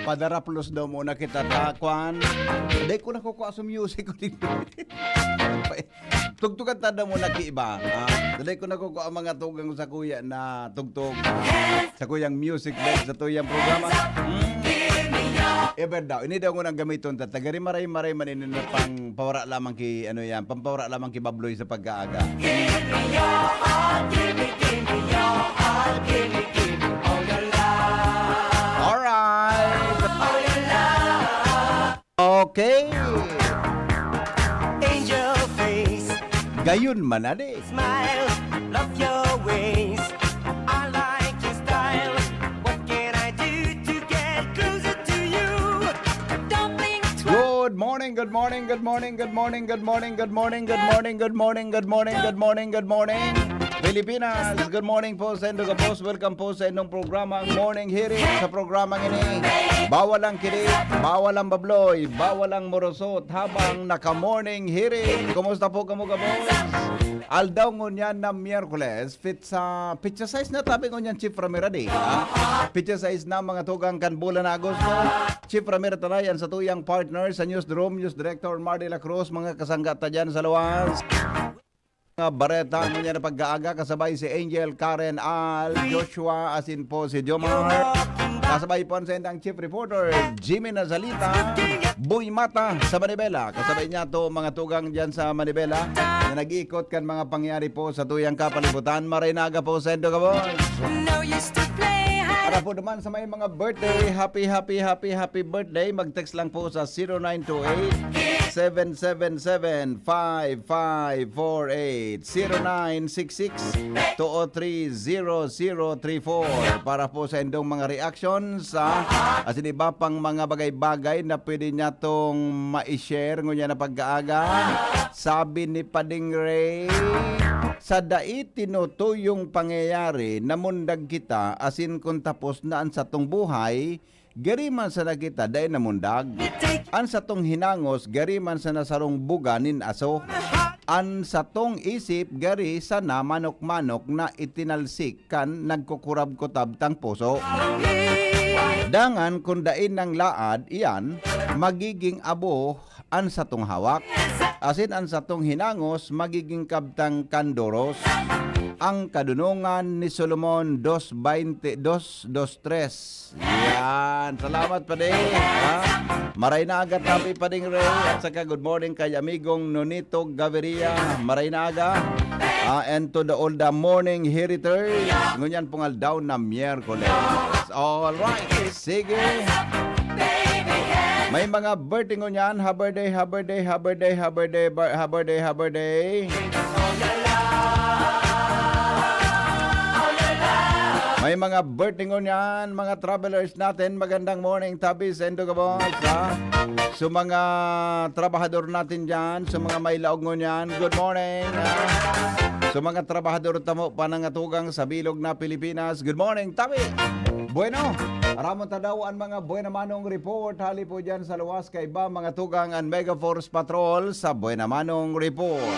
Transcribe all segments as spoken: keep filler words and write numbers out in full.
Padaraplos daw muna kita ta, kwan. Dai ko nakukua sa music ko dito. Tugtugan ta daw muna ki iba, ha? Dai ko nakukua ang mga tugang sa kuya na tugtog, ha? Sa kuyang music bed, sa tuyang programa. Hmm. Ever daw, ini daw ngunang gamiton ta. Tagari maray-maray man ini na pang pawara lamang ki, ano yan, pampawara lamang ki Babloy sa pag-aaga. Alright. Okay. Angel face, Gayon man, adi. Smile, love your ways. I like your style. What can I do to get closer to you? Don't think twice. Good morning, good morning, good morning, good morning, good morning, good morning, good morning, good morning, good morning, good morning, good morning, good morning. Pilipinas, good morning po sa indo gabos. Welcome po sa indong programa, Morning Hirit. Sa programang ini, bawal ang kilig, bawal ang babloy, bawal ang morosot habang naka-morning hirit. Kumusta po kamo, gabos? Aldaw ngunyan na Miyerkules, pitsa, pitsa sais na tabi ngunyan, Chief Ramir, adi, ha? Pitsa sais na, mga tugang, kan bulan na Agosto. Chief Ramir Talay, an satuyang partner sa newsroom, News Director Mar de la Cruz, mga kasangga ta dyan sa luwas. Mga bareta ngunyan na pag-aaga, kasabay si Angel, Karen, Al, Joshua, asin po si Jomar. Kasabay po an saindang chief reporter, Jimmy Nazalita, Boy Mata sa Manibela. Kasabay niya to, mga tugang dyan sa Manibela na nag-iikot kan mga pangyayari po sa tuyang kapalibutan. Maray na aga po sa indo, gabos. No use to play hide. Para po naman sa may mga birthday, happy, happy, happy, happy birthday. Mag-text lang po sa zero nine two eight, seven seven seven, five five four eight, zero nine six six, two oh three, zero zero three four. Para po sa indong mga reactions, ah, asin iba pang mga bagay-bagay na pwede niya tong ma-share ngunyan na pag-aaga. Sabi ni Pading Ray, sa dai tinutuyong pangyayari, namundag kita, asin kun tapos na an satong buhay, gari man sana kita dai namundag. An satong hinangos, gari man sana sarong buga nin aso. An satong isip, gari sana manok-manok na itinalsik kan nagkukurab-kutab tang puso. Dangan kun dai nang laad iyan, magiging abo an satong hawak, asin an satong hinangos magiging kabtang kan doros. Ang Kadunongan ni Solomon, dos baynte, dos, dos tres. Yan. Salamat, Padi. Ha? Maray na aga tabi, Pading Ray. At saka good morning kay amigong Nonito Gaviria. Maray na aga. Ah, and to the all the morning heriters. Ngunyan pong aldaw na Miyerkules. Alright. Sige. May mga birthday ngunyan. Happy birthday, happy birthday, happy birthday, happy birthday, bar-, happy birthday, happy birthday. May mga birthday ngunyan, mga travelers natin. Magandang morning, tabi sa indo gabos, ha? So, mga trabahador natin dyan, so, mga may laog ngunyan, good morning, ha? So, mga trabahador tamo, panangatugang sa bilog na Pilipinas, good morning, tabi! Bueno, aramon ta daw an mga buena manong report, hali po dyan sa luwas kaiba, mga tugang an Mega Force Patrol sa buena manong report.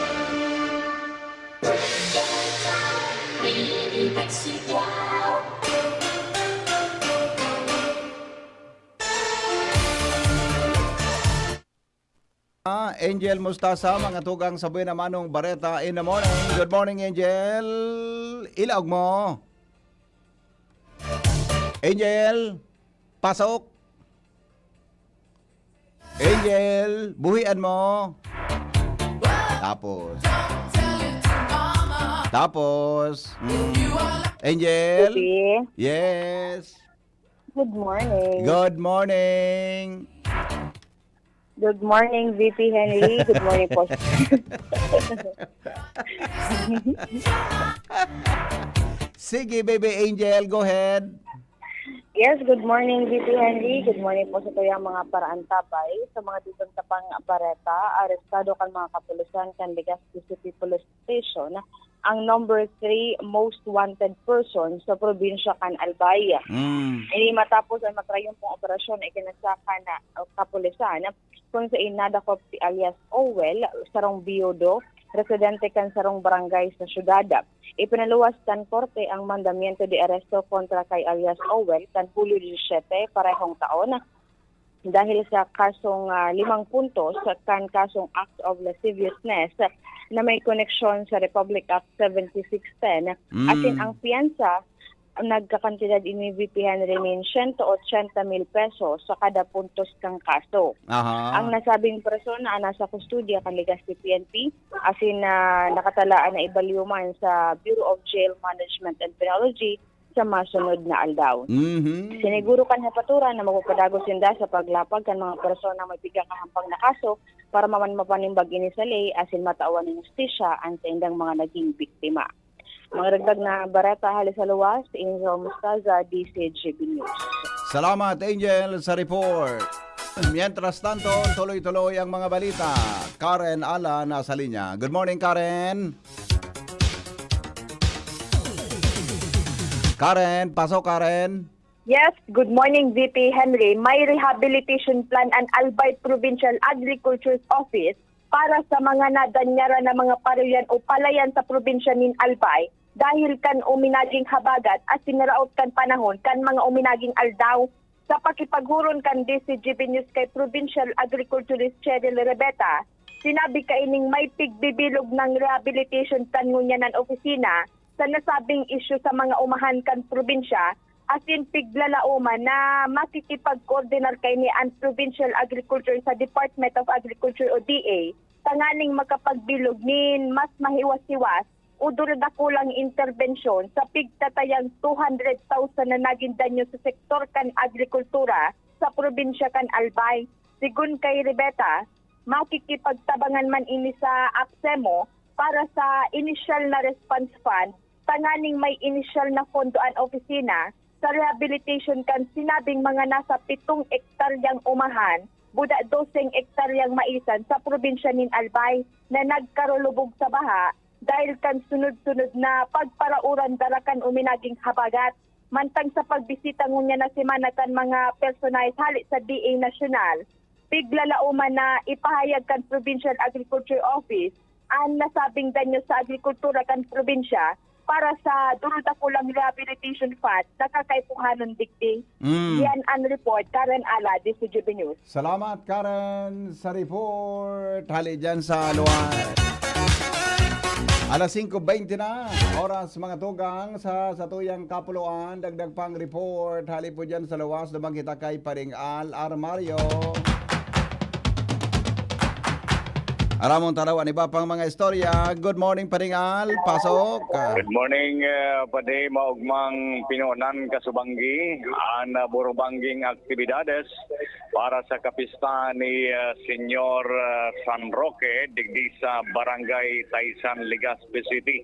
Ah, Angel Mustasa, mga tugang sa Buena Manong Bareta in the morning. Good morning, Angel. Ilaog mo. Angel, pasok. Angel, buhian mo. Tapos. Tapos. Mm. Angel? Yes. Good morning. Good morning. Good morning, V P Henry. Good morning po. Sige, Baby Angel, go ahead. Yes, good morning, V P Henry. Good morning po sa tuyang mga paraantabay. Sa mga dudong tapang bareta, arestado kan mga kapulisan kan Legazpi City Police Station ang number three most wanted person sa probinsya kan Albay. Mm. Ini matapos ang matrayumpong operasyon na ikinasaka na, uh, kapulisan, kung sain nadakop si alias Owel, sarong biyudo, residente kan sarong barangay sa syudad. Ipinaluwas kan korte ang mandamiento de aresto kontra kay alias Owel kan Hulyo disisiete, parehong taon, dahil sa kasong, ah, limang puntos kan kasong act of lasciviousness na may koneksyon sa Republic Act seventy-six ten. Asin Mm. ang piyansa, nagkakantidad ini, V P Henry, nin siyento otsenta mil pesos sa kada puntos kan kaso. Aha. Ang nasabing persona nasa kustodiya kan Legazpi P N P, asin na nakatalaan na ibalyo man sa Bureau of Jail Management and Penology sa masunod na aldaw. Mhm. Siniguro kan hepyatura na magpapadagos sinda sa paglapag kan mga persona may pigkakahampang na kaso para maman mapanimbag ini sa ley asin matawan nin hustisya an saindang mga naging biktima. Mga dagdag na bareta hali sa luwas, Angel Mostaza, D C G B News. Salamat, Angel, sa report. Mientras tanto, tuloy-tuloy ang mga balita. Karen Ala nasa linya. Good morning, Karen. Karen, pasok, Karen. Yes, good morning, V P Henry. May rehabilitation plan an Albay Provincial Agriculture's Office para sa mga nadanyaran na mga paruyan o palayan sa probinsya nin Albay dahil kan uminaging habagat asin raot kan panahon kan mga uminaging aldaw. Sa pakipaghuron kan D C G B News kay Provincial Agriculturist Cheryl Rebeta, sinabi kaining may pigbibilog ng rehabilitation plan ngunyan an opisina sa nasabing isyu sa mga umahan kan probinsya, asin piglalaoman na makikipagkoordinar kaini an Provincial Agriculture sa Department of Agriculture o D A, tanganing makapagbilog nin mas mahiwas-hiwas o durudakulang interbensyon sa pigtatayang two hundred thousand na nagin danyo sa sektor kan agrikultura sa probinsya kan Albay. Sigon kay Rebeta, makikipagtabangan man ini sa APSEMO para sa inisyal na response fund tanganing may inisyal na pondo an opisina sa rehabilitation kan sinabing mga nasa pitong ektaryang umahan, buda doseng ektaryang maisan sa probinsya nin Albay na nagkarulubog sa baha dahil kan sunod-sunod na pagparauran dara kan uminaging habagat. Mantang sa pagbisita ngunyan na semana kan mga personahe hale sa D A National, piglalaoman na ipahayag kan Provincial Agriculture Office an nasabing danyo sa agrikultura kan probinsya para sa durudakulang rehabilitation fund na kakaipuhanon digdi. Mm. Yan ang report, Karen Ala, D C G B News. Salamat, Karen, sa report. Hali dyan sa luwan. Alas singko bente na, oras mga tugang sa satuyang kapuluan. Dagdag pang report, hali po dyan sa luwas, duman kita kay Paring Al Armario. Aramon taraw an iba pang mga istorya. Good morning, Paring Al. Pasok. Good morning, uh, Padi. Maugmang pinunan kasubanggi. An uh, burubangging aktibidades para sa kapistahan ni uh, Senyor uh, San Roque digdi sa Barangay Taysan, Legazpi City.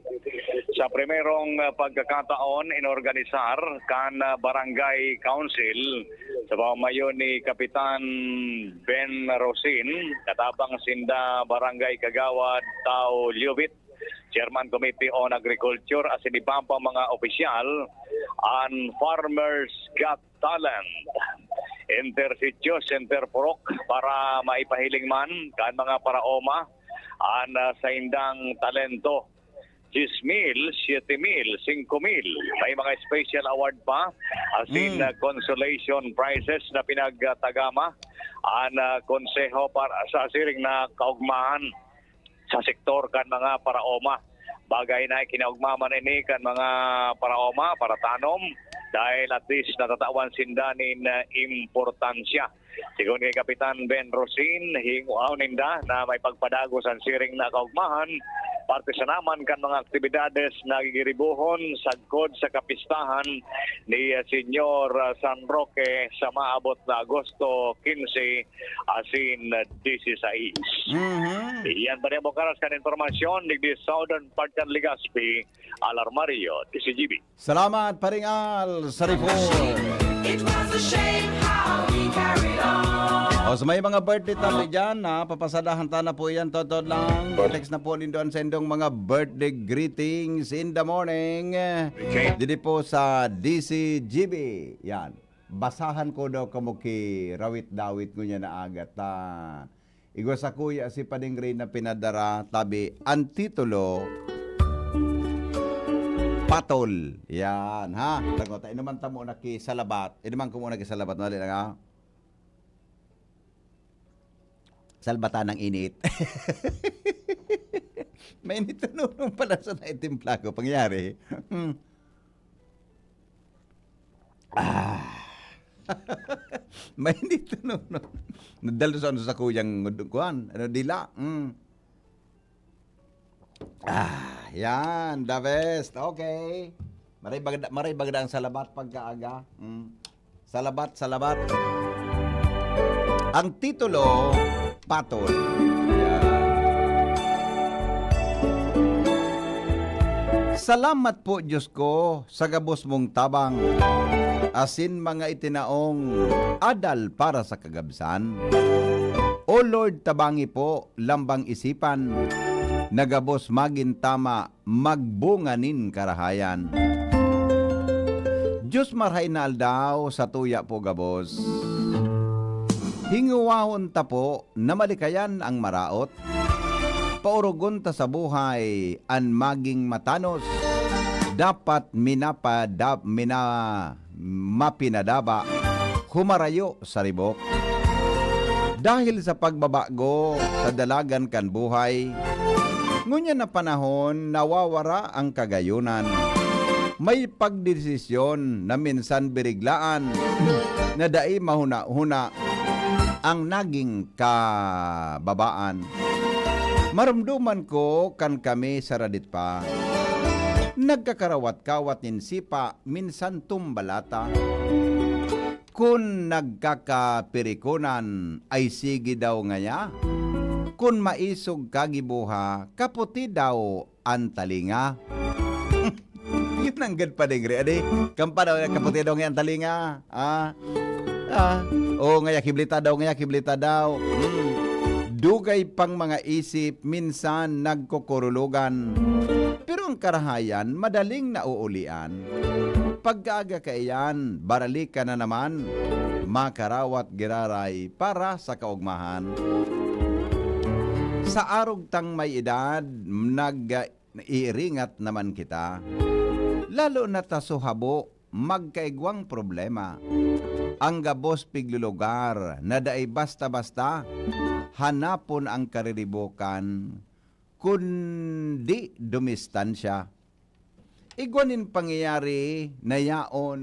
Sa primerong uh, pagkakataon, inorganisar kan uh, Barangay Council sa pamamayo ni Kapitan Ben Rosin, katabang sinda Barangay Kagawad Tao Liubit, Chairman Committee on Agriculture, asin iba pa mga opisyal, an Farmers Got Talent, Inter Sitios, Inter Purok, para maipahiling man kan mga paraoma an ah, saindang talento. Diyes mil, siyete mil, singko mil. May mga special award pa, asin Mm. ah, consolation prizes na pinagtagama an ah, konseho para sa siring na kaugmahan sa sektor kan mga paraoma. Bagay na kinaugma man ini kan mga paraoma, paratanom, dahil at least natatawan sinda nin ah, importansya. Sigon kay Kapitan Ben Rosin, hinguaw ninda na may pagpadagos an siring na kaugmahan, parte sa naman kan mga aktibidades na gigiribohon sagkod sa kapistahan ni ah, Senyor ah, San Roque sa maabot na Agosto quince asin dieciséis. Mhm. Iyan pa rin bukaras kan impormasyon digdi Southern Part kan Legazpi, Alarmario, D C G B. Salamat, Paring Al, sa report. It was a shame how he carried on. O, sa may mga birthday tabi dyan, ha, papasadahan ta na po yan, totoo lang. Text na po nindo an sendong mga birthday greetings in the morning. Okay. Didi po sa D C G B. Yan. Basahan ko daw kamo ki rawit-dawit ngunyan na aga ta. Igwa sakuya si Pading Rey na pinadara, tabi, an titulo, Patol. Yan, ha? Lagot, inuman ta muna ki salabat. Inuman ko muna ki salabat. Dali lang, ha? Salbatan ng init. Mainit na nunong pala sa naitimpla ko. Pangyari. Hmm. Ah. Mainit na nunong. Nadalo sa, ano, sa kuyang kuwan. Ano, dila. Hmm. Ah, yan. The best. Okay. Maray bagda, maray bagda ang salabat pagkaaga. Hmm. Salabat, salabat. Ang titulo, Patol. Yan. Salamat po, Diyos ko, sa gabos mong tabang, asin mga itinaong adal para sa kagabsan. O Lord, tabangi po, lambang isipan, na gabos magin tama, magbunga nin karahayan. Diyos, marahay na aldaw, satuya po gabos. Hingowahon ta po na malikayan ang maraot. Paorogon ta sa buhay an maging matanos. Dapat minapada-, mina-, mapinadaba, humarayo sa ribok. Dahil sa pagbabago sa dalagan kan buhay, ngunyan na panahon nawawara ang kagayonan. May pagdesisyon na minsan biriglaan na dai mahuna-huna ang naging kababaan. Maromdoman ko kan kami sa radit pa. Nagkakarawat-kawat nin sipa, minsan tumbalata. Kun nagkakapirikonan, ay sige daw ngaya. Kun maisog kagibuha, kaputi daw an talinga. Yun ang gad pa dingri. Adi, kampa daw, kaputi daw ngaya an talinga. Ah, ah. O, ngaya kiblita daw, ngaya kiblita daw. Hmm. Dugay pang mga isip, minsan nagkukurulogan. Pero ang karahayan, madaling nauulian. Pagkaaga kaiyan, baralikan na naman. Makarawat giraray para sa kaugmahan. Sa arog tang may edad, nag-iiringat naman kita. Lalo na ta suhabo, magkaigwang problema. Ang gabos piglulugar na dai basta-basta, hanapon ang kariribokan, kundi dumistansya. Igwa nin pangyayari na yaon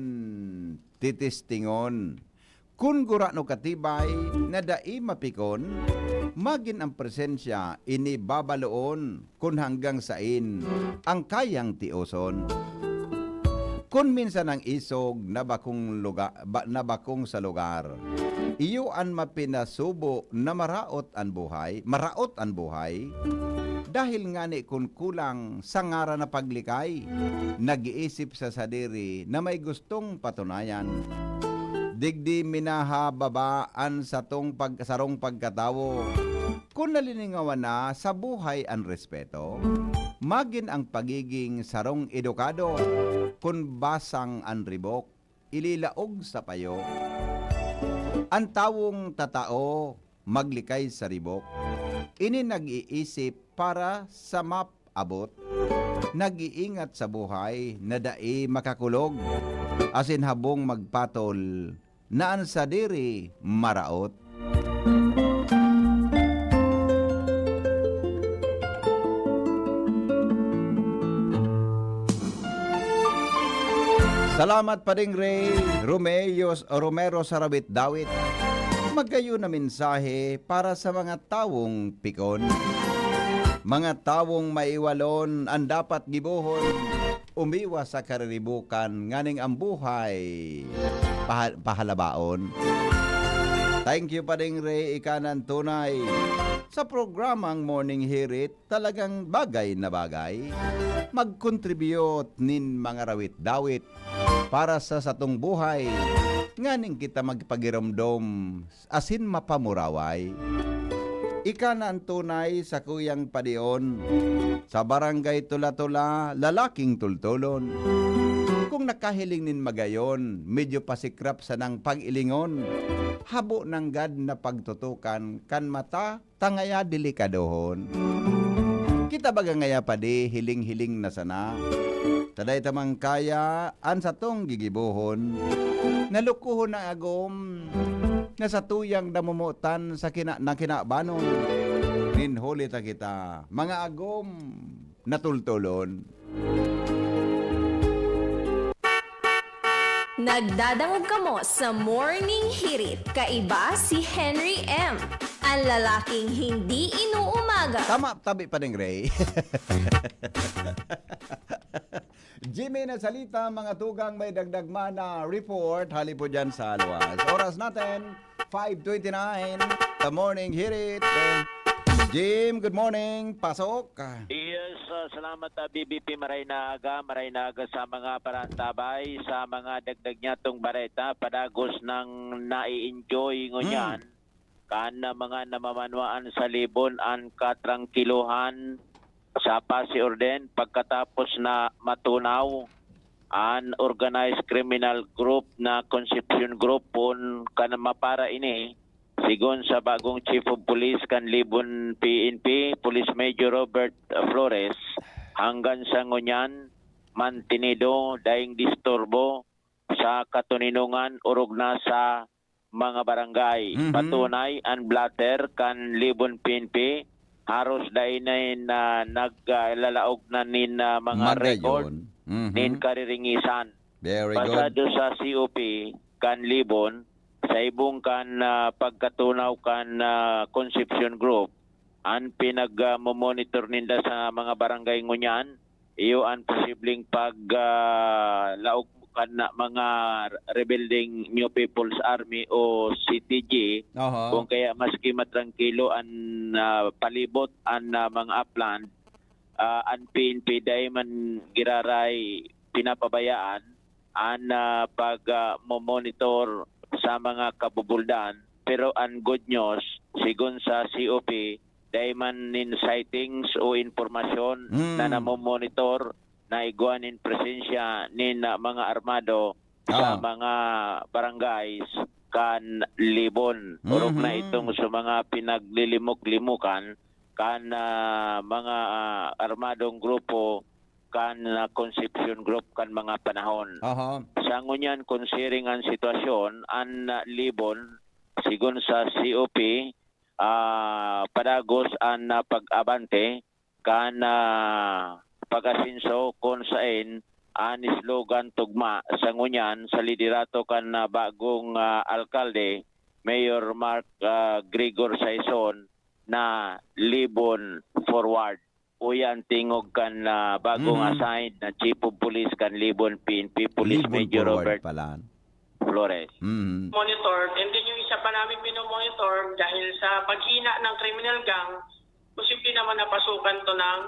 titistingon. Kun gurano katibay na dai mapikon, magin ang presensya ini babaloon kun hanggang sain ang kayang tioson. Kun minsan ang isog na bakong luga-, ba-, na bakong sa lugar, iyo an mapinasubo na maraot an buhay, maraot an buhay, dahil ngani kun kulang sa ngaran na paglikay, nag-iisip sa sadiri na may gustong patunayan. Digdi minahababa an satong pag-, sarong pagkatawo. Kun nalilingawan na sa buhay an respeto, magin ang pagiging sarong edukado. Kun basang an ribok, ililaog sa payo. An tawong tatao maglikay sa ribok. Ini nag-iisip para sa map-, abot. Nag-iingat sa buhay na dai makakulog, asin habong magpatol na an sadiri maraot. Salamat, Pading Ray Romeo, Romero sa Rawit-Dawit. Magayon na mensahe para sa mga tawong pikon. Mga tawong maiwalon an dapat gibohon, umiwas sa kariribukan nganing ang buhay paha-, pahalabaon. Thank you, Pading Ray, ika na an tunay. Sa programang Morning Hirit, talagang bagay na bagay. Mag-contribute nin mga rawit-dawit para sa satong buhay, nganing kita magpagiromdom asin mapamuraway. Ika na an tunay sakuyang padion. Sa Barangay Tula-Tula, lalaking tultulon. Kung nakahiling nin magayon, medyo pasikrap sanang pag-ilingon. Habo nanggad na pagtutukan kan mata, ta ngaya delikadohon. Kita baga ngaya padi, hiling-hiling na sana. Ta dai ta man kaya an satong gigibohon. Nalukohon na agom, na satuyang namomotan sa kina-, na kinabanon nin huli ta kita, mga agom na tultolon. Nagdadangog kamo sa Morning Hirit. Kaiba si Henry M, ang lalaking hindi inuumaga. Tama, tabi pa ning Ray. Jimmy na salita, mga tugang, may dagdag man na report. Hali po dyan sa luwas. Oras natin, five twenty-nine. The Morning Hirit. Jim, good morning. Pasok. Yes, ah, salamat, ah, B B P. Maray na aga, maray na aga sa mga parantabay, sa mga dagdag niyatong bareta, padagos nang nai-enjoy ngunyan kan, ah, mga namamanwaan sa Libon an katrangkilohan sa pasi orden pagkatapos na matunaw an organized criminal group na Concepcion Group pon kan mapara ini. Sigon sa bagong Chief of Police kan Libon P N P, Police Major Robert Flores, hanggan sa ngunyan, mantinido, daing disturbo sa katoninongan orog na sa mga barangay. Mhm. Patunay, an blotter kan Libon P N P, haros dai na, na naglalaog na nin, ah, mga record Magayon. Mhm. nin kariringisan. Very good. Pasado sa C O P kan Libon, sa ibong kan, ah, pagkatunaw kan, ah, Concepcion Group, an pinag-, ah, mo-monitor ninda sa mga barangay ngunyan, iyo an posibleng pag, ah, laog kan mga rebeldeng New People's Army o C T G, Aha. kung kaya maski matrangkilo an, ah, palibot, an, ah, mga upland, ah, an P N P dai man giraray pinapabayaan an, ah, pag, ah, mo-monitor sa mga kabubuldan. Pero an good news, sigon sa C O P, dai man nin sightings o impormasyon Mm. na namomonitor na igwa nin presensya nin, ah, mga armado sa Ah. mga barangays kan Libon. Orog na Mhm. itong sa mga pinaglilimok-limokan kan, ah, mga, ah, armadong grupo kan, ah, Concepcion Group kan mga panahon. Aha. Sa ngunyan, considering an sitwasyon, an, ah, Libon, sigon sa C O P, ah, padagos an, ah, pag-abante kan, ah, pag-asenso kun saen an slogan tugma sa ngunyan sa liderato kan, ah, bagong, ah, alkalde, Mayor Mark, ah, Gregor Saison, na Libon Forward. Uya an tingog kan, ah, bagong Mhm. assigned na Chief of Police kan Libon P N P, Police Libon Major Forward Robert pala. Flores. Mhm. Monitored. And then yung isa pa namin minomonitor dahil sa paghina ng criminal gang, posible naman napasukan to ng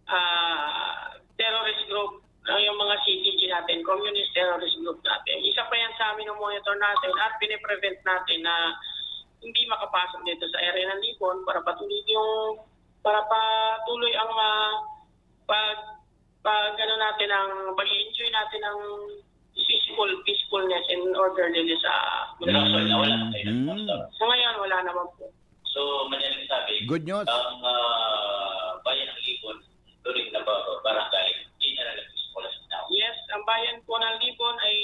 ah, terrorist group, ah, yung mga C T G natin, communist terrorist group natin. Isa pa yan sa minomonitor natin at piniprevent natin na hindi makapasok dito sa area ng Libon para patuloy yung, para patuloy ang, ah, pag, pag, ano natin, ang pag-enjoy natin ng peaceful, peacefulness and orderliness sa Pero actually, nawala na kayo ng Mm. sponsor. Sa ngayon, wala naman po. So, madaling sabi, Good news. ang ah, bayan ng Libon, during na ba, barangay, generally peaceful as of now. Yes, ang bayan po ng Libon ay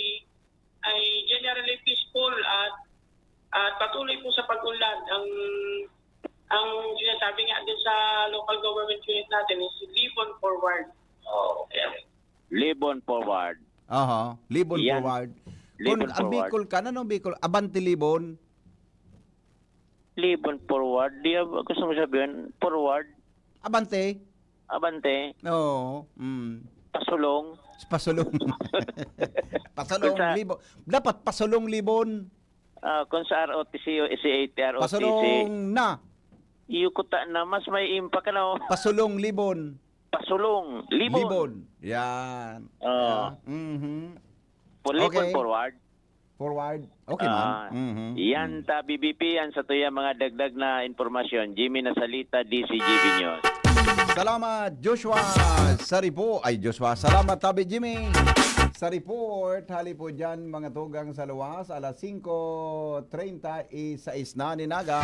ay generally peaceful at at patuloy po sa pag-unlad. Ang ang sinasabi nga din sa local government unit natin is Libon forward. Oh, okay. Libon Forward. Aha. Libon Yan. Forward. Libon Kung ang Forward. Bicol ka, ano Bicol? Abante Libon? Libon Forward. Di, gusto mo sabihin, forward, Abante? abante, Oo. Mm. pasulong. Pasulong. Pasulong Kung sa- Libon. Dapat Pasulong Libon. Ah, kung sa R O T C o C A T R O T C, Pasulong na. iyo kuta na, mas may impact, ano? Pasulong Libon. Pasulong, Libon. Libon. Yan. Oo. Yeah. Mhm. Libon Okay. Forward. Forward. Okay man. Ah, Mhm. Yan ta, B B P, yan sa tuya mga dagdag na impormasyon. Jimmy Nasalita, D C G B News. Salamat, Joshua Saripo. Ay, Joshua. Salamat, Tabi Jimmy. Sa report, hali po dyan, mga tugang sa luwas, alas singko treinta y seis na nin aga.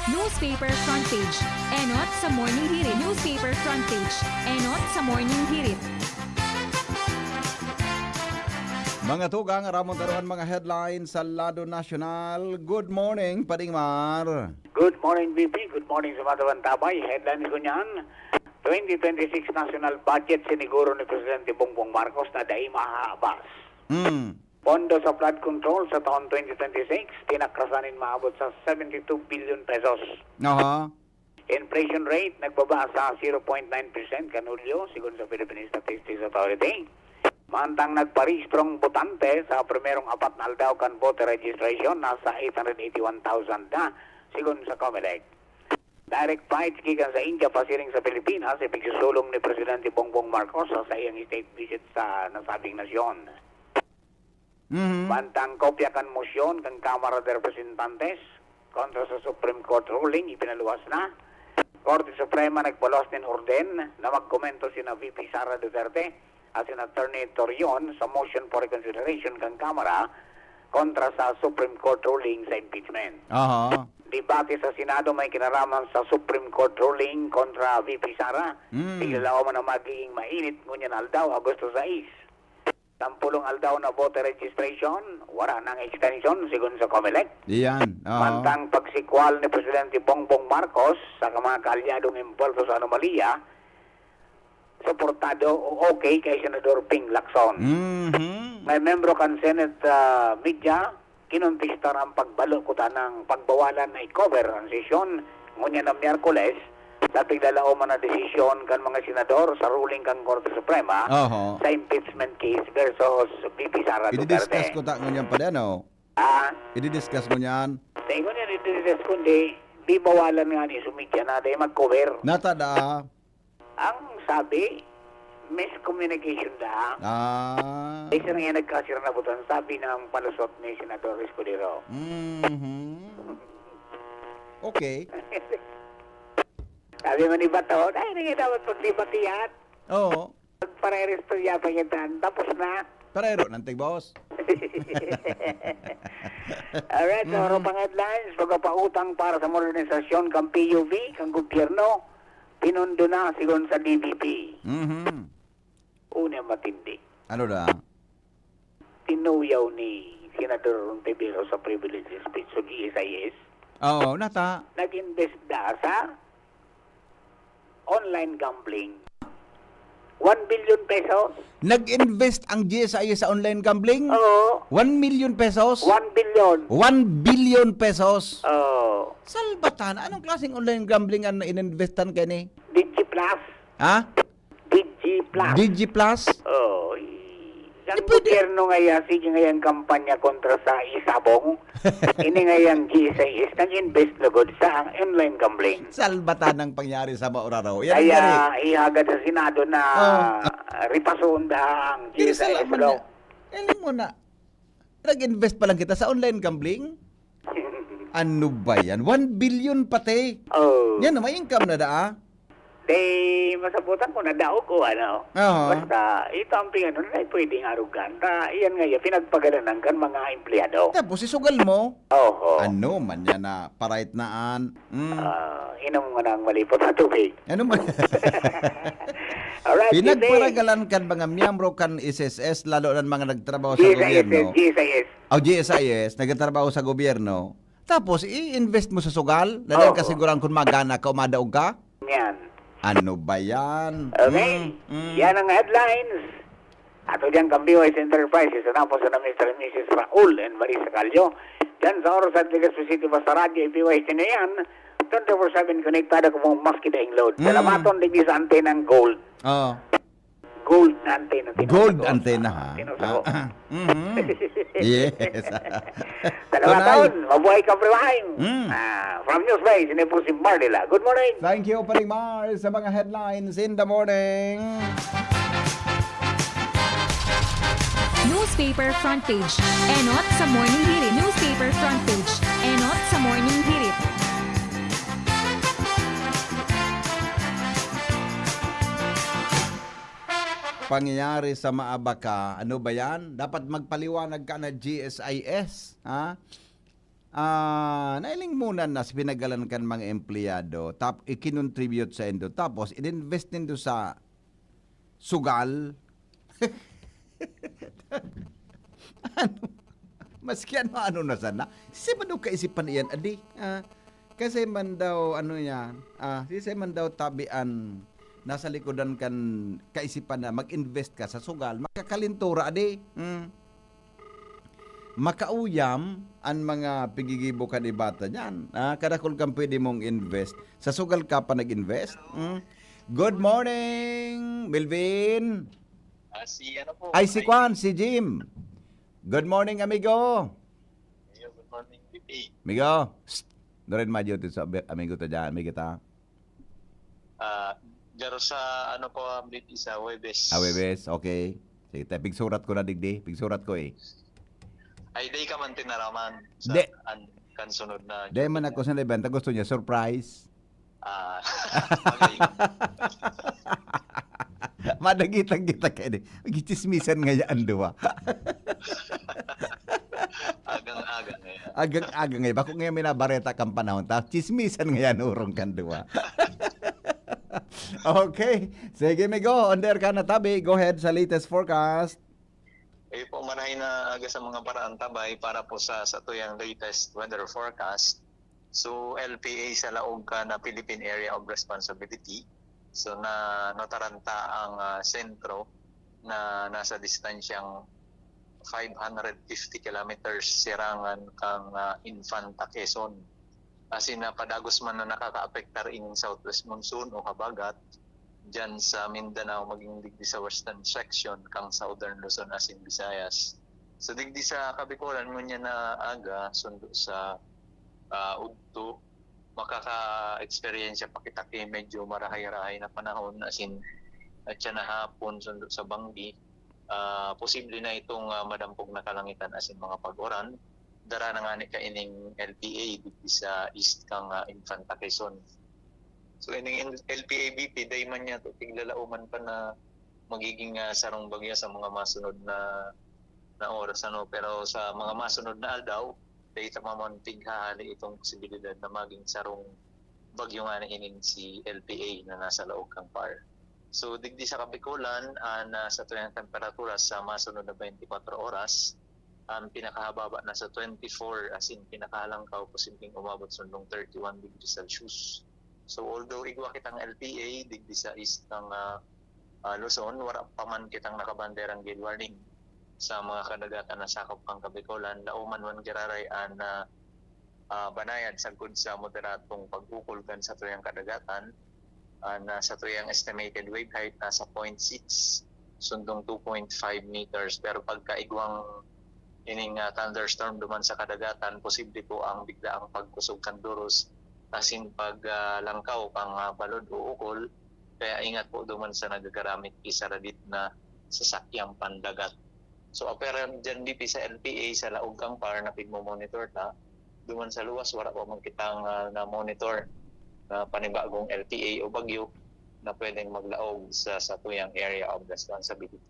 Newspaper Front Page. Enot sa Morning Hirit. Newspaper Front Page. Enot sa Morning Hirit. Mga tugang, aramon taruhan mga headlines sa lado nasyonal. Good morning, Pading Mar. Good morning, B P. Good morning sa mga tabantabay. Headlines ko niyan, twenty twenty-six national budget siniguro ni Presidente Bongbong Marcos na dai mahahabas. Hmm. Pondo sa flood control sa taon twenty twenty-six, tinakrasan nin maabot sa seventy-two billion pesos. Aha. Inflation rate nagbaba sa zero point nine percent kan Hulyo, sigon sa Philippine Statistics Authority. Mantang nagparehistro ang botante sa primerong apat na aldaw kan voter registration, nasa eight hundred eighty-one thousand na, sigon sa Comelec. Direct flights gikan sa India pasiring sa Pilipinas, ipigsusulong ni Presidente Bongbong Marcos sa saiyang state visit sa nasabing nasyon. Mhm. Mantang kopya kan mosyon kan Kamara de Representantes kontra sa Supreme Court ruling, ipinaluwas na. Korte Suprema nagpaluwas nin orden na magkomento sina V P Sara Duterte asin Attorney Torion sa motion for reconsideration kan Kamara kontra sa Supreme Court ruling sa impeachment. Aha. Debate sa Senado may kinaraman sa Supreme Court ruling kontra V P Sara. Mm. Tiglalao man ang magiging mainit ngunyan aldaw, Agosto sais. Sampulong aldaw na voter registration, wala nang extension, sigon sa Comelec. Iyan, oo. Mantang pagsikwal ni Presidente Bongbong Marcos sa mga kaalyadong imbolto sa anomalya, suportado o okay kay Senador Ping Lacson. Mhm. May membro kan Senate, ah, media, kinontestar ang pagbalo kuta ng pagbawalan na i-cover ang sesyon ngunyan na Miyerkules, sa piglalao man na desisyon kan mga senador sa ruling kan Korte Suprema Oho. sa impeachment case versus V P Sara Duterte. Ididiscuss ko ta ngunyan pa din, oh. Ah? Ididiscuss ngunyan. Sa ingon yan, ididiscuss kundi, di bawalan nga ni sa media na dahil mag-cover. Natada. Ang sabi, miscommunication da. Ah. Isa na yan nagkasira na butan, sabi ng palusot ni Senador Escudero. Mhm. Okay. Sabi man ni Bato, "Ay, hindi dapat pagdebatihan." Oo. Pagparerestorya pa yan, tapos na. Parero ng tigbos. Alright, so, Mhm. Pang headlines, pagpapautang para sa modernisasyon kan P U V, kan gobyerno, pinundo na, sigon sa D B P. Mhm. Una matindi. Ano na? Tinuyaw ni Senador Ontiveros sa privilege speech sa G S I S. Oo, nata. Nag-invest da sa online gambling. One billion pesos. Nag-invest ang G S I S sa online gambling? Oo. One million pesos? One billion. One billion pesos? Oo. Salbatan, anong klaseng online gambling ang ininvestan kaini? Digi Plus. Ha? Digi Plus. Digi Plus? Oo. I-, ang Di pwede. Gobyerno ngaya, sige ngayang kampanya kontra sa isabong. Ini ngayang G S I S, nag-invest lugod sa online gambling. Salbatan ang pangyari sa Mauraro. Yan ang Kaya gari. Ihagad sa Senado na Oh. Ripasoon da ang Pero G S I S salamat law. na. Alam mo na, nag-invest pa lang kita sa online gambling? Ano ba yan? One billion pati. Oh. Yan, may income na da, ah. Di, masabutan ko na daog o ano. Oo. Basta, ito ang pingano na pwedeng arugan. Ta, iyan nga, yan, pinagpagalanan kan mga empleyado. Tapos, isugal mo? Oho. Ano man yan na parait naan? Mm. Ah, inom mo na ang malipot na tubig. Ano man? Alright, Pinagparagalan kan mga miyembro kan S S S, lalo na mga nagtrabaho sa G S I S, gobyerno. G S I S. O, G S I S, nagtatrabaho sa gobyerno. Tapos, i-invest mo sa sugal, na lang Oo. kasiguran kung magana ka o madaog ka? Yan. Ano ba yan? Okay. Mm, mm. Yan ang headlines. Ato dyan kan B Y S Enterprises, sa napos na Mister and Missus Raul and Marisa Callo. Dyan sa Oros at Legazpi City, basta radyo, i-B Y S na yan. Twenty-four seven konektado ko pong maski daing load. Mm. Salamaton, digdi sa antena ng gold. Oo. Gold na antena, Gold tinutugo. antena, ha? Tinutugo. Ah, ah. Mhm. Yes. Salamaton, Tunay. Mabuhay ka, Prime. Mm. Ah, from News Bay, sini po si Marlila. Good morning. Thank you, Paring Mar, sa mga headlines in the morning. Newspaper front page. Enot sa Morning Hirit. Newspaper front page. Enot sa Morning Hirit. Pangyayari sa Maabaca, ano ba yan? Dapat magpaliwanag ka na G S I S, ha? Ah, nailingmunan na sa pinagalan kan mga empleyado, tap-, ikinontribute sa indo, tapos ininvest nindo sa sugal. Ano? Maski ano-ano na sana. Sisay man daw kaisipan iyan, adi? Ah, kasi man daw, ano yan, ah, sisay man daw tabi an nasa likodan kan kaisipan na mag-invest ka sa sugal, makakalintura, adi? Hmm. Makauyam an mga pigigibo kan iba ta diyan. Ah, kadakul kan pwede mong invest. Sa sugal ka pa nag-invest? Hmm. Good morning, Melvin. Ah, si ano po? Ay, si Kwan, si Jim. Good morning, amigo. Ayun, good morning, V P. Amigo, psst. Doon rin madyo sa amigo ta dyan, amigo ta. Ah, pero sa ano po, V P, sa Huwebes. Ah, Huwebes, okay. Sige, tayo, pigsurat ko na digdi. Pigsurat ko eh. Ay, day ka man tinaraman sa Di- an, kan sunod na Dahil man ako sa event, gusto niya, surprise. Ah, okay. Madagitang kita kayo. Gichismisan nga yan, duwa. Agang-agang ngayon. Agang-agang ngayon. Bako ngayon may nabareta kang panahon. Ta, chismisan nga yan, urong kan duwa. Okay. Sige, amigo. On the air ka na tabi. Go ahead sa latest forecast. Ayun po, marahay na aga sa mga paraan tabay para po sa satuyang latest weather forecast. So, L P A sa laog kan Philippine Area of Responsibility. So, na nataranta ang ah, sentro na nasa distansyang five hundred fifty kilometers sirangan kang ah, Infanta, Quezon. As in, ah, padagos man na nakakaapektar ining southwest monsoon o habagat dyan sa Mindanao, maging digdi sa western section kang Southern Luzon as in Visayas. So, digdi sa Kabikolan, ngunyan na aga, sundo sa ah, udto, makaka-eksperyensya pa kita ki medyo marahay-rahay na panahon, as in, at siya na hapon, sundo sa banggi. Ah, posible na itong ah, madampog na kalangitan, as in, mga pag-uran. Dara na nga ni kaining L P A digdi sa east kang ah, Infanta, Quezon. So, ining L P A V P, dai man niya to, tiglalauman pa na magiging ah, sarong bagyo sa mga masunod na na oras, ano. Pero sa mga masunod na aldaw, dai ta mamantig hahali itong posibilidad na maging sarong bagyo nga na ining si L P A na nasa laog kang par. So, digdi sa Kabikolan, ah, na sa tuyang temperatura sa masunod na twenty-four oras, ang pinakahababa na sa twenty-four, as in, pinakahalangkaw, posibleng umabot sundong thirty-one degrees Celsius. So, although igwa kitang L P A, digdi sa east ng ah, ah, Luzon, wara pa man kitang nakabanderang gale warning sa mga kadagatan na sakop kan Kabikolan. Lauman man giraray an ah, ah, banayad sagkod sa moderadong pag-ukol kan satuyang kadagatan. An ah, satuyang estimated wave height nasa point six sundong two point five meters. Pero pagkaigwang ining ah, thunderstorm duman sa kadagatan, posible po ang biglaang pagkusog kan duros asin pag ah, langkaw kan ah, balod o ukol. Kaya ingat po duman sa nagagaramit ki saradit na sasakyang pandagat. So, apwera diyan V P sa L P A, sa laog kan par na pigmo-monitor ta, duman sa luwas, wara pa man kitang ah, na-monitor na panibagong L P A o bagyo na pwedeng maglaog sa satuyang area of responsibility.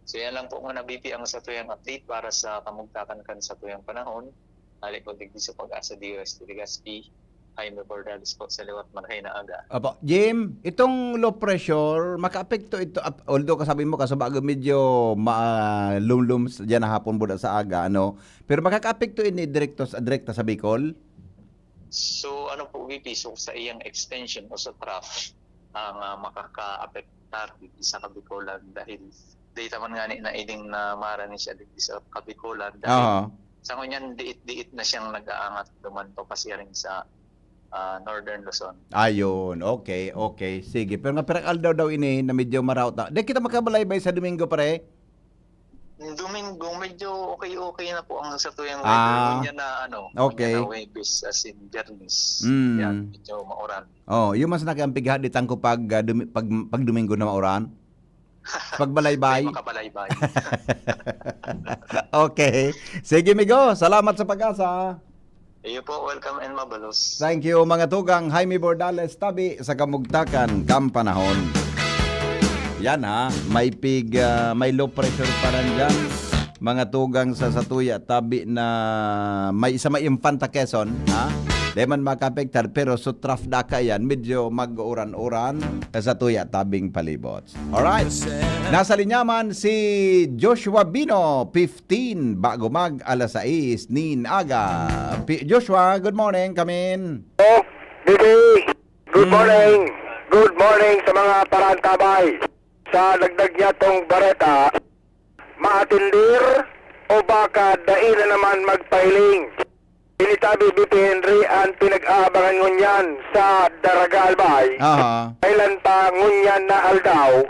So, yan lang po muna, V P, ang satuyang update para sa kamugtakan kan satuyang panahon. Hali po digdi sa Pag-asa D O S T Legazpi, Jaime Bordales po sa liwat, marahay na aga. Apo, Jim, itong low pressure, makaapekto ito, ap- although kasabi mo, kaso bago medyo ma-, lumlum s- dyan na hapon buda sa aga, ano? Pero makakaapekto ini direkto sa, direkta sa Bicol? So, ano po, V P, so sa iyang extension o sa trough, ang ah, makakaapektar digdi sa Kabikolan dahil data man nga ni na ining na mara ni siya digdi sa Kabikolan dahil Aha. sa ngunyan diit-diit na siyang nag-aangat duman papasiring sa ah, Northern Luzon. Ayun, okay, okay. Sige, pero nga pirang aldaw daw ini na medyo maraot na. Di kita makabalaybay sa Domingo, pare? Domingo, medyo okay-okay na po ang satuyang Ah, weather. Ngunyan na ano, okay. Ngunyan na Huwebes as in Biyernes. Mm. Yan, medyo mauran. Oh, yung mas nakiampigha di tangko pag, ah, dumi- pag, pag Domingo na mauran. Pagbalaybay. May makabalaybay. Okay. Sige, migo. Salamat sa Pag-asa. Iyo po, welcome and mabalos. Thank you, mga tugang. Jaime Bordales, tabi sa kamugtakan, kampanahon. Yan ha, may pig, ah, may low pressure pa rin dyan. Mga tugang sa Satuya, tabi na may isa may Infanta Quezon, ha? Di man makaapektar, pero sa traffic da kaiyan, medyo mag-uran-uran sa tuya tabing palibot. Alright. Nasa linya man si Joshua Bino, fifteen, bago mag alas sais nin aga. Pi-, Joshua, good morning, kamin. Oh, Bibi, good Mm. morning. Good morning sa mga parantabay. Sa dagdag niya tong bareta, maatindir o baka dai na naman magpahiling? Ini tabi, B P Henry, an pinag-aabangan ngunyan sa Daraga Albay. Aha. Kailan pa ngunyan na aldaw,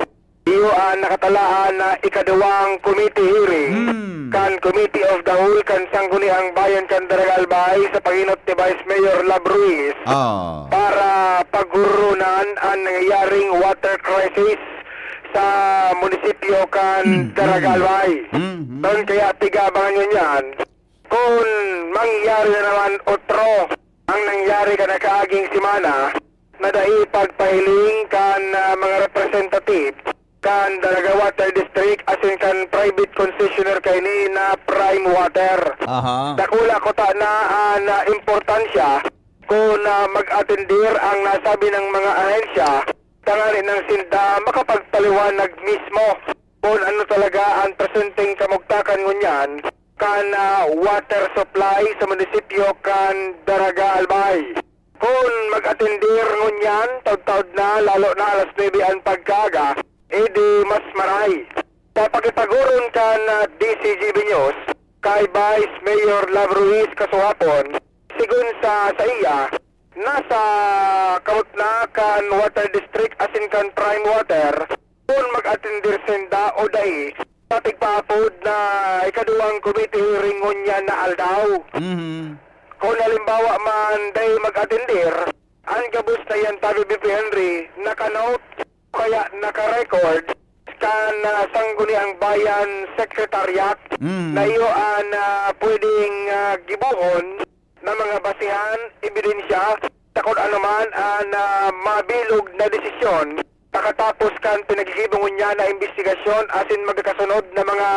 iyo an nakatalaan na ikaduwang committee hearing Hmm. kan Committee of the Whole kan Sangguniang Bayan kan Daraga Albay sa pangenot ni Vice Mayor Lab Ruiz Ah. para paghurunan an nangyayaring water crisis sa munisipyo kan Mm, Daraga mm. Albay. Mm, mm. Toon kaya pig-aabangan ngunyan, kun mangyari na naman otro ang nangyari kan nakaaging semana na dai pagpahiling kan, ah, mga representative kan Daraga Water District asin kan private concessionaire kaini na Prime Water. Aha. Dakula kuta na an, ah, importansya kun, ah, mag-atendir ang nasabi nang mga ahensya, tanganing sinda makapagpaliwanag mismo kun ano talaga an presenteng kamugtakan ngunyan kan, ah, water supply sa munisipyo kan Daraga Albay. Kun mag-atendir ngunyan, taud-taud na, lalo na alas nuebe an pagkaaga, edi mas maray. Sa pakipag-oron kan, ah, D C G B News kay Vice Mayor Lab Ruiz kasuhapon, sigon sa saiya, nasa kamot na kan Water District asin kan Prime Water kun mag-atendir sinda o dai sa tigpaapod na ikaduwang committee hearing ngunyan na aldaw. Mhm. Kun halimbawa man dai mag-atendir, an gabos na iyan tabi, B P Henry, naka-note o kaya naka-record kan, ah, Sangguniang Bayan Secretariat Mhm. na iyo an, ah, pwedeng, ah, gibohon na mga basehan, ebidensya, sa kun ano man an, ah, mabilog na desisyon pakatapos kan pinaggigibo ngunyan na imbestigasyon asin magkakasunod na mga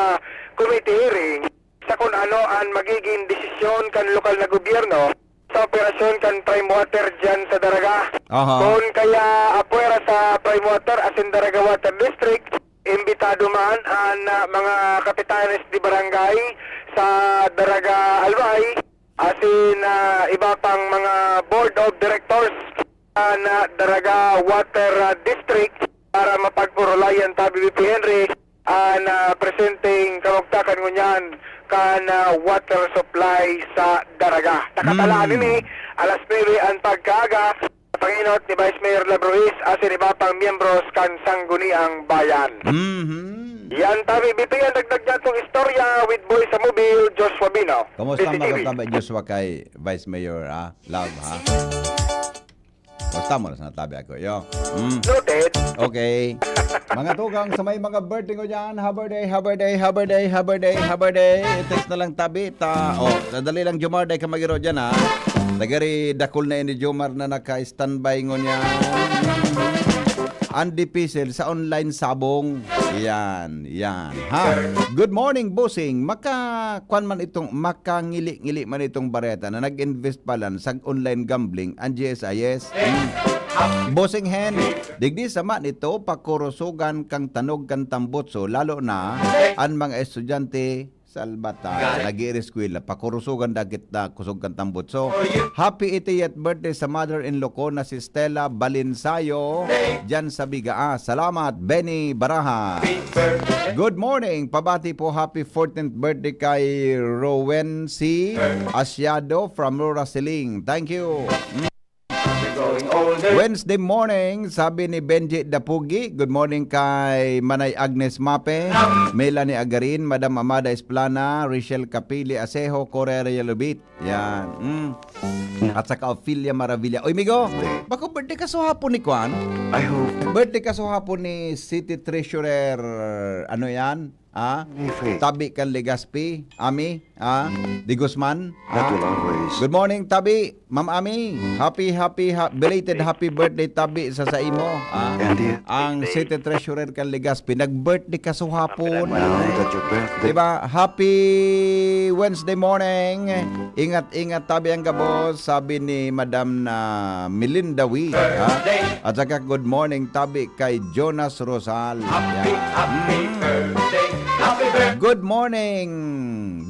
committee hearing sa kun ano an magiging desisyon kan lokal na gobyerno sa operasyon kan Prime Water diyan sa Daraga. Aha. Kun kaya apwera sa Prime Water asin Daraga Water District, imbitado man an, ah, mga kapitanes de barangay sa Daraga Albay, asin, ah, iba pang mga board of directors kan, ah, Daraga Water, ah, District para mapag-orolayan tabi, B P Henry, an, ah, presenteng kamugtakan ngunyan kan, ah, water supply sa Daraga. Nakatalaan Hmm. ini, alas nuebe an pagkaaga, pangenot ni Vice Mayor Lab Ruiz asin iba pang miyembros kan Sangguniang Bayan. Mhm. Yan tabi, B P, an dagdag niya kong istorya with Boy sa Mobil, Joshua Bino. Kumusta D C T V. Mga katabi, Joshua, kay Vice Mayor, ha? Love, ha? Basta mo na sa natabi ako, yo. Mm. Noted. Okay. Mga tugang, sa may mga birthday ko dyan, happy birthday, happy birthday, happy birthday, happy birthday, happy birthday. I-text na lang tabi, ta, oh, sadali lang, Jomar, dahil ka magiro dyan, ha. Nagari, dakul na ini, Jomar, na naka-standby ngunyan. Ang dipisil sa online sabong. Yan, yan. Ha? Good morning, bossing. Maka, kwan man itong, makangili-ngili man itong bareta na nag-invest pa lang sa online gambling ang G S I S. Hmm. Bossing Hen, digdi sama nito, pakurusugan kang tanog kan tambutso, lalo na ang mga estudyante, Salbata, nag-iireskwela, pakurusugan dagit na kusog kan tambutso. Happy eightieth birthday sa mother-in-law ko na si Stella Balinsayo, dyan sa Bigaa. Salamat, Benny Baraha. Good morning, pabati po, happy fourteenth birthday kay Rowen C. Asiado from Rura Siling. Thank you. Wednesday morning, sabi ni Benji Dapugi, good morning kay Manay Agnes Mape, Melanie Agarin, Madam Amada Esplana, Richelle Capili Asejo, Correria Lubit. Yan. Mm. At saka Ophelia Maravilla. Oy, migo, bako birthday ka sa hapon ni Kwan? I hope. Birthday ka sa hapon ni City Treasurer, ano yan? Ah, tabi kan Legazpi, Ami, ah, de Guzman, ah. Good morning, tabi, Ma'am Ami. Happy, happy, ha-, belated happy birthday, tabi, sa saimo, ah. Ang City Treasurer kan Legazpi, nag-birthday kasuhapon. Diba? Happy Wednesday morning. Ingat-ingat, tabi ang gabos, sabi ni Madam na Melinda Wee, ha? At saka, good morning, tabi kay Jonas Rosal. Happy, happy birthday. Happy birthday. Good morning.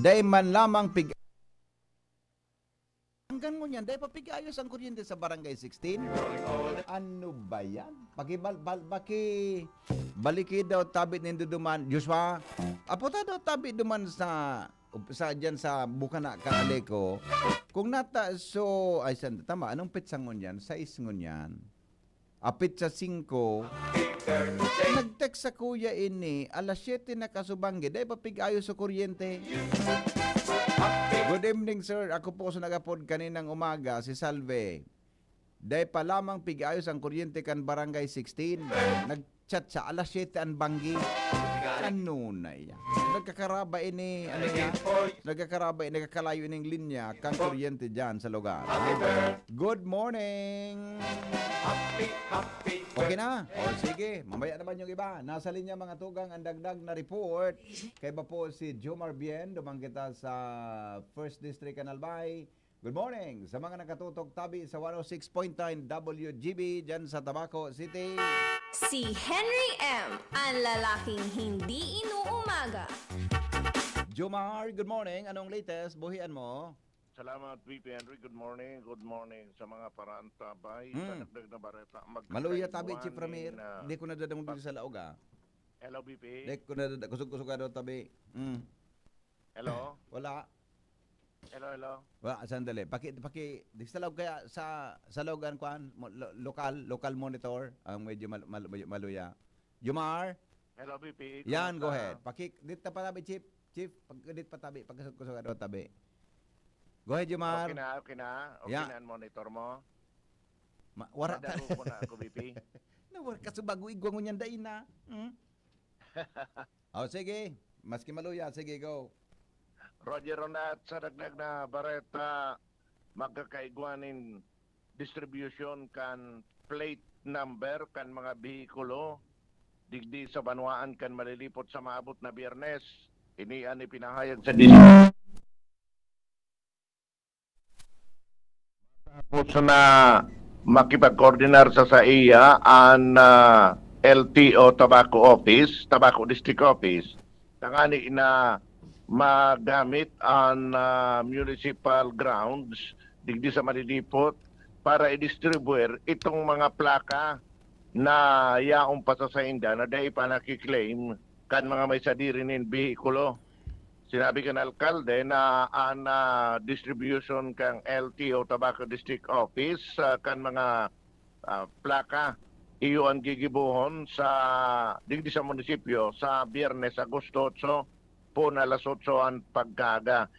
Dai man lamang pig-, hanggang ngunyan, dai pa pig-ayos ang kuryente sa Barangay sixteen. Ano ba yan? Pakibal-, bal-, paki-, baliki daw tabi nindo duman, Joshua. Apo ta daw tabi duman sa, sa, dyan sa Bukana, Kaaleco. Kung nata, so, ay, san-, tama, anong petsa ngunyan? Sais ngunyan. Apit sa singko, nag-text sa kuya ini, alas siyete na kasubanggi, dai pa pig-ayos sa kuryente. Good evening, sir. Ako po sa nagapod kaninang umaga, si Salve. Dai pa lamang pig-ayos ang kuryente kan Barangay sixteen. Nag-chat sa alas siyete an banggi. Ano na yan? Nagkakaraba ini, ano yan? Nagkakaraba, nagkakalayo ining linya kan kuryente dyan sa lugar. Good morning! Okay na? O sige, mamaya naman yung iba. Nasa linya mga tugang ang dagdag na report. Kaiba po si Jomar Bien, duman kita sa First District kan Albay. Good morning sa mga nakatutok tabi sa one oh six point nine W G B dyan sa Tabaco City. Si Henry M, ang lalaking hindi inuumaga. Jomar, good morning. Anong latest? Buhian mo? Salamat, V P Henry. Good morning. Good morning sa mga paraantabay. Hmm. Sa dagdag na bareta, magkakaiwan Maluya tabi, Chief Ramir. Di ko nadadangog dito sa laog, ah. Hello, V P. Di ko nadada-, kusog-kusog ka daw tabi. Hmm. Hello? Wala. Hello, hello. Wala, sandali. Paki, paki, di sa laog kaya sa, sa laog ang kwan, mo-, lo-, lokal, local monitor, ang medyo mal-, mal-, medyo maluya. Jomar? Hello, V P. Yan, go ahead. Paki, dit na patabi, Chief. Chief, pag, dit patabi, pagkusog-kusog ka daw tabi. Go ahead, Jomar. Okay na, okay na. Okay na ang monitor mo? Ma-, wara ka. Nadaro ko na ako, V P. Nawara ka sa bago igwa ngunyan dai na. Hmm? O, sige. Maski maluya, sige, go. Roger Ronat, sa dagdag na bareta, magkakaigwa nin distribution kan plate number kan mga behikulo digdi sa banwaan kan Malilipot sa maabot na Biyernes. Ini an ipinahayag sa dis- Tapos na makipag-coordinar sa saiya an, ah, L T O Tabaco Office, Tabaco District Office, tangani na magamit an, ah, municipal grounds digdi sa Malilipot para i-distribute itong mga plaka na yaon pa sa sainda na dai pa naki-claim kan mga may sadiri nin behikulo. Sinabi kan alkalde na an, ah, distribution kan L T O Tabaco District Office, ah, kan mga, ah, plaka, iyo an gigibohon sa, digdi sa munisipyo sa Biyernes, Agosto otso, poon alas otso an pagkaaga.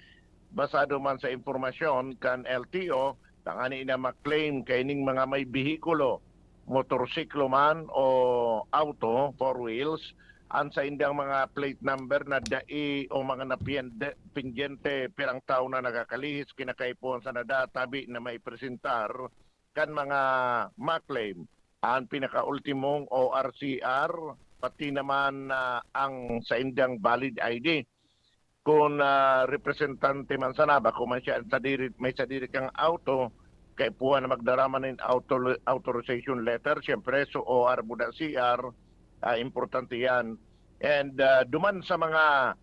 Basado man sa impormasyon kan L T O, tangani na ma-claim kaining mga may behikulo, motorsiklo man o auto, four wheels, an saindang mga plate number na dai o mga napiende-, pendyente pirang taon na nagkakalihis, kinakaipuhan sana da tabi na maipresentar kan mga ma-claim an pinakaultimong O R C R, pati naman, ah, ang saindang valid I D. Kun, ah, representante man sana, bako man siya sadiri, may sadiri kang auto, kaipuhan na magdara man nin auto-, authorization letter, siyempre, so O R buda C R, ah, importante yan. And, ah, duman sa mga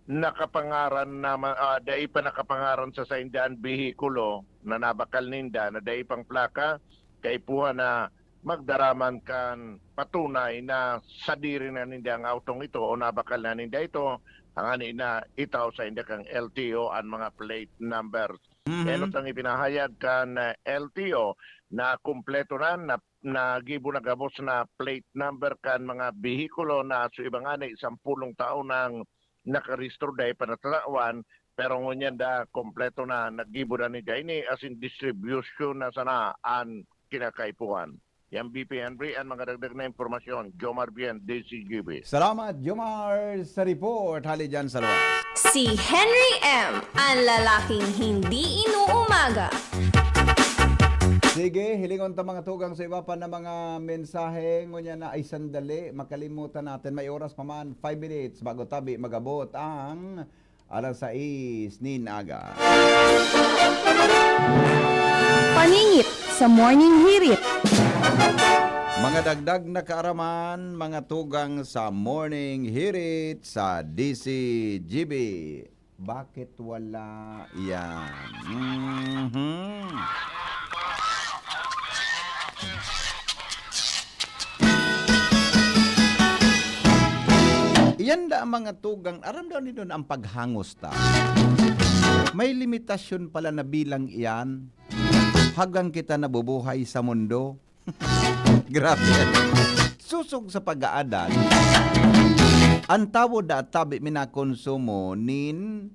nakapangaran na ma-, ah, dai pa nakapangaran sa saindang behikulo na nabakal ninda na dai pang plaka, kaipuhan na magdara man kan patunay na sadiri na ninda ang autong ito o nabakal na ninda ito, hangani na itao sainda kan L T O an mga plate numbers. Mhm. Enot ang ipinahayag kan, ah, L T O na kumpleto na, na, nagibo na gabos na plate number kan mga behikulo na sa iba ngani sampulong taon nang nakarehistro, dai pa natatawan, pero ngunyan da kompleto na, naggibo na ninda ini, as in distribution na sana an kinakaipuhan. Yan, V P Henry, ang mga dagdag na impormasyon. Jomar Bien, D Z G B. Salamat, Jomar, sa report. Hali dyan sa luwas. Si Henry M, ang lalaking hindi inuumaga. Sige, hilingon ta mga tugang sa iba pa na mga mensahe. Ngunyan na ay sandali, makalimutan natin. May oras pa man, five minutes bago tabi magabot ang alas sais nin aga. Paningit sa Morning Hirit. Mga dagdag na kaaraman, mga tugang sa Morning Hirit sa D C G B. Bakit wala yan? Mhm. Iyan da ang mga tugang, aram daw nindon ang paghangos ta. May limitasyon pala na bilang iyan. Hanggang kita nabubuhay sa mundo. Grabe. Susog sa pag-aadan, ang tawo da tabi minakonsumo nin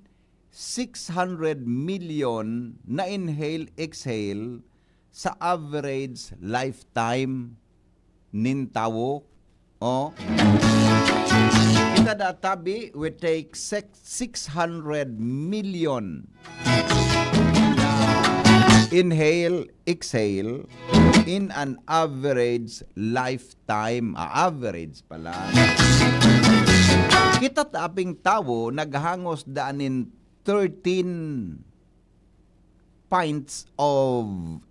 six hundred million na inhale, exhale sa average lifetime nin tawo. Oh. Kita da tabi, we take six, six hundred million inhale, exhale in an average lifetime. Ah, average pala. Kita ta aping tawo naghangos daan nin thirteen pints of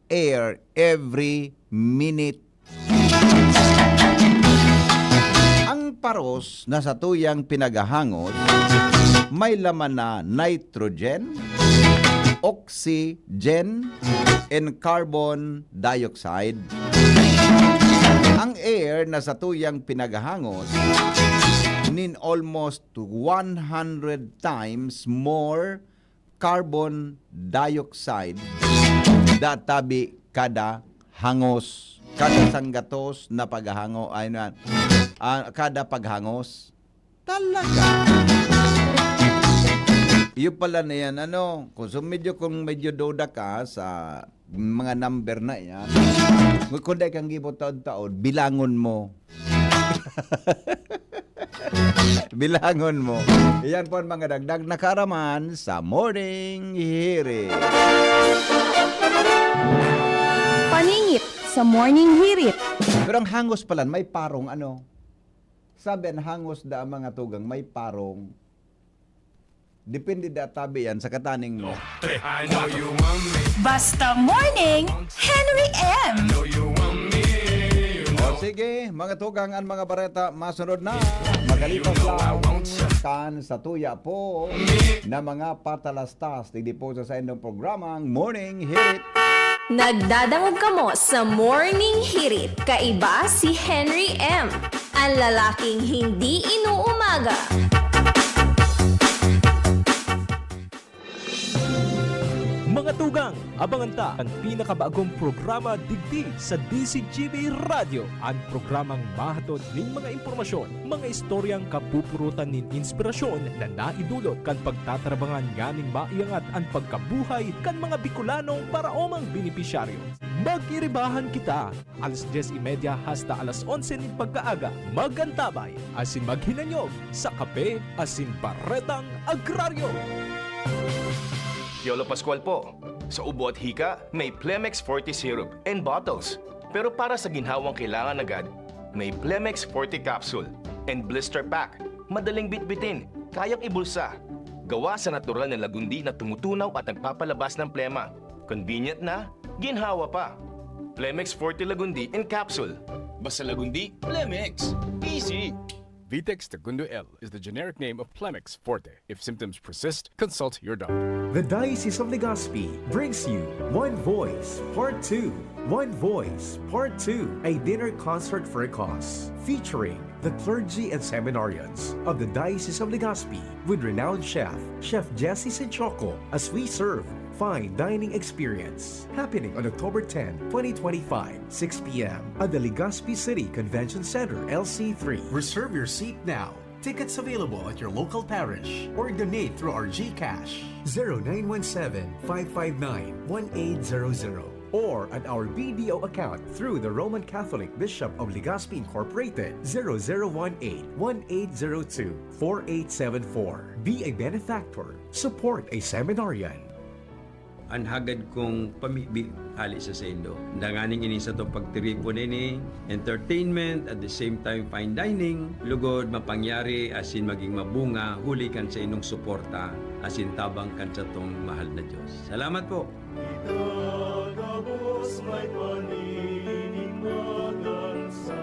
air every minute. Ang paros na satuyang pinaghahangos may laman na nitrogen, oxygen, and carbon dioxide. Ang air na satuyang pinaghahangos nin almost one hundred times more carbon dioxide da tabi kada hangos, kada sanggatos na paghahango, ay na, ah, kada paghangos. Talaga. Iyo pala na yan, ano, kung so medyo, kung medyo duda ka sa mga number na yan, kung dai kang gibo taod-taod, bilangon mo. Bilangon mo. Iyan po ang mga dagdag na kaaraman sa Morning Hirit. Paningit sa Morning Hirit. Pero ang hangos pala, may parong ano. Sabi, ang hangos da ang mga tugang, may parong. Depende da tabi yan sa kataning mo. Basta Morning, Henry M. O sige, mga tugang, ang mga bareta masunod na. Magalipas lang kan sa tuya po na mga patalastas. Digdi po sa saindong programang Morning Hirit. Nagdadangog kamo sa Morning Hirit. Kaiba si Henry M, ang lalaking hindi inuumaga. Mga tugang, abangan ta an pinakabagong programa digdi sa D C G B Radyo, an programang mahatod nin mga impormasyon, mga istoryang kapupurutan nin inspirasyon na naidulot kan pagtatarabangan nganing maiangat an pagkabuhay kan mga Bikolanong paraomang benepisyaryo. Mag-iribahan kita! Alas dyes y media hasta alas onse nin pagkaaga, mag-antabay asin maghinanyog sa kape asin baretang agraryo. Piolo Pascual po. Sa ubo at hika, may Plemex Forte Syrup and Bottles. Pero para sa ginhawang kailangan agad, may Plemex Forte Capsule and Blister Pack. Madaling bitbitin, kayang ibulsa. Gawa sa natural na lagundi na tumutunaw at nagpapalabas ng plema. Convenient na, ginhawa pa. Plemex Forte Lagundi in Capsule. Basta Lagundi, Plemex. Easy! Vitex Tagundo L is the generic name of Plemex Forte. If symptoms persist, consult your doctor. The Diocese of Legazpi brings you One Voice Part two. One Voice Part two, a dinner concert for a cause, featuring the clergy and seminarians of the Diocese of Legazpi with renowned chef, Chef Jesse Sichoko, as we serve fine dining experience. Happening on October ten, twenty twenty-five, six p.m. at the Legazpi City Convention Center, L C three. Reserve your seat now. Tickets available at your local parish or donate through our GCash, zero nine one seven, five five nine, one eight zero zero. or at our B D O account through the Roman Catholic Bishop of Legazpi Incorporated, zero zero one eight, one eight zero two, four eight seven four. Be a benefactor. Support a seminarian. An hagad kong pamibi hali sa saindo. Danganing ini satong pagtiripon ini, entertainment, at the same time fine dining, lugod mapangyari asin maging mabunga huli kan saindong suporta asin tabang kan satong mahal na Dios. Salamat po! Itagabos may paninimagan sa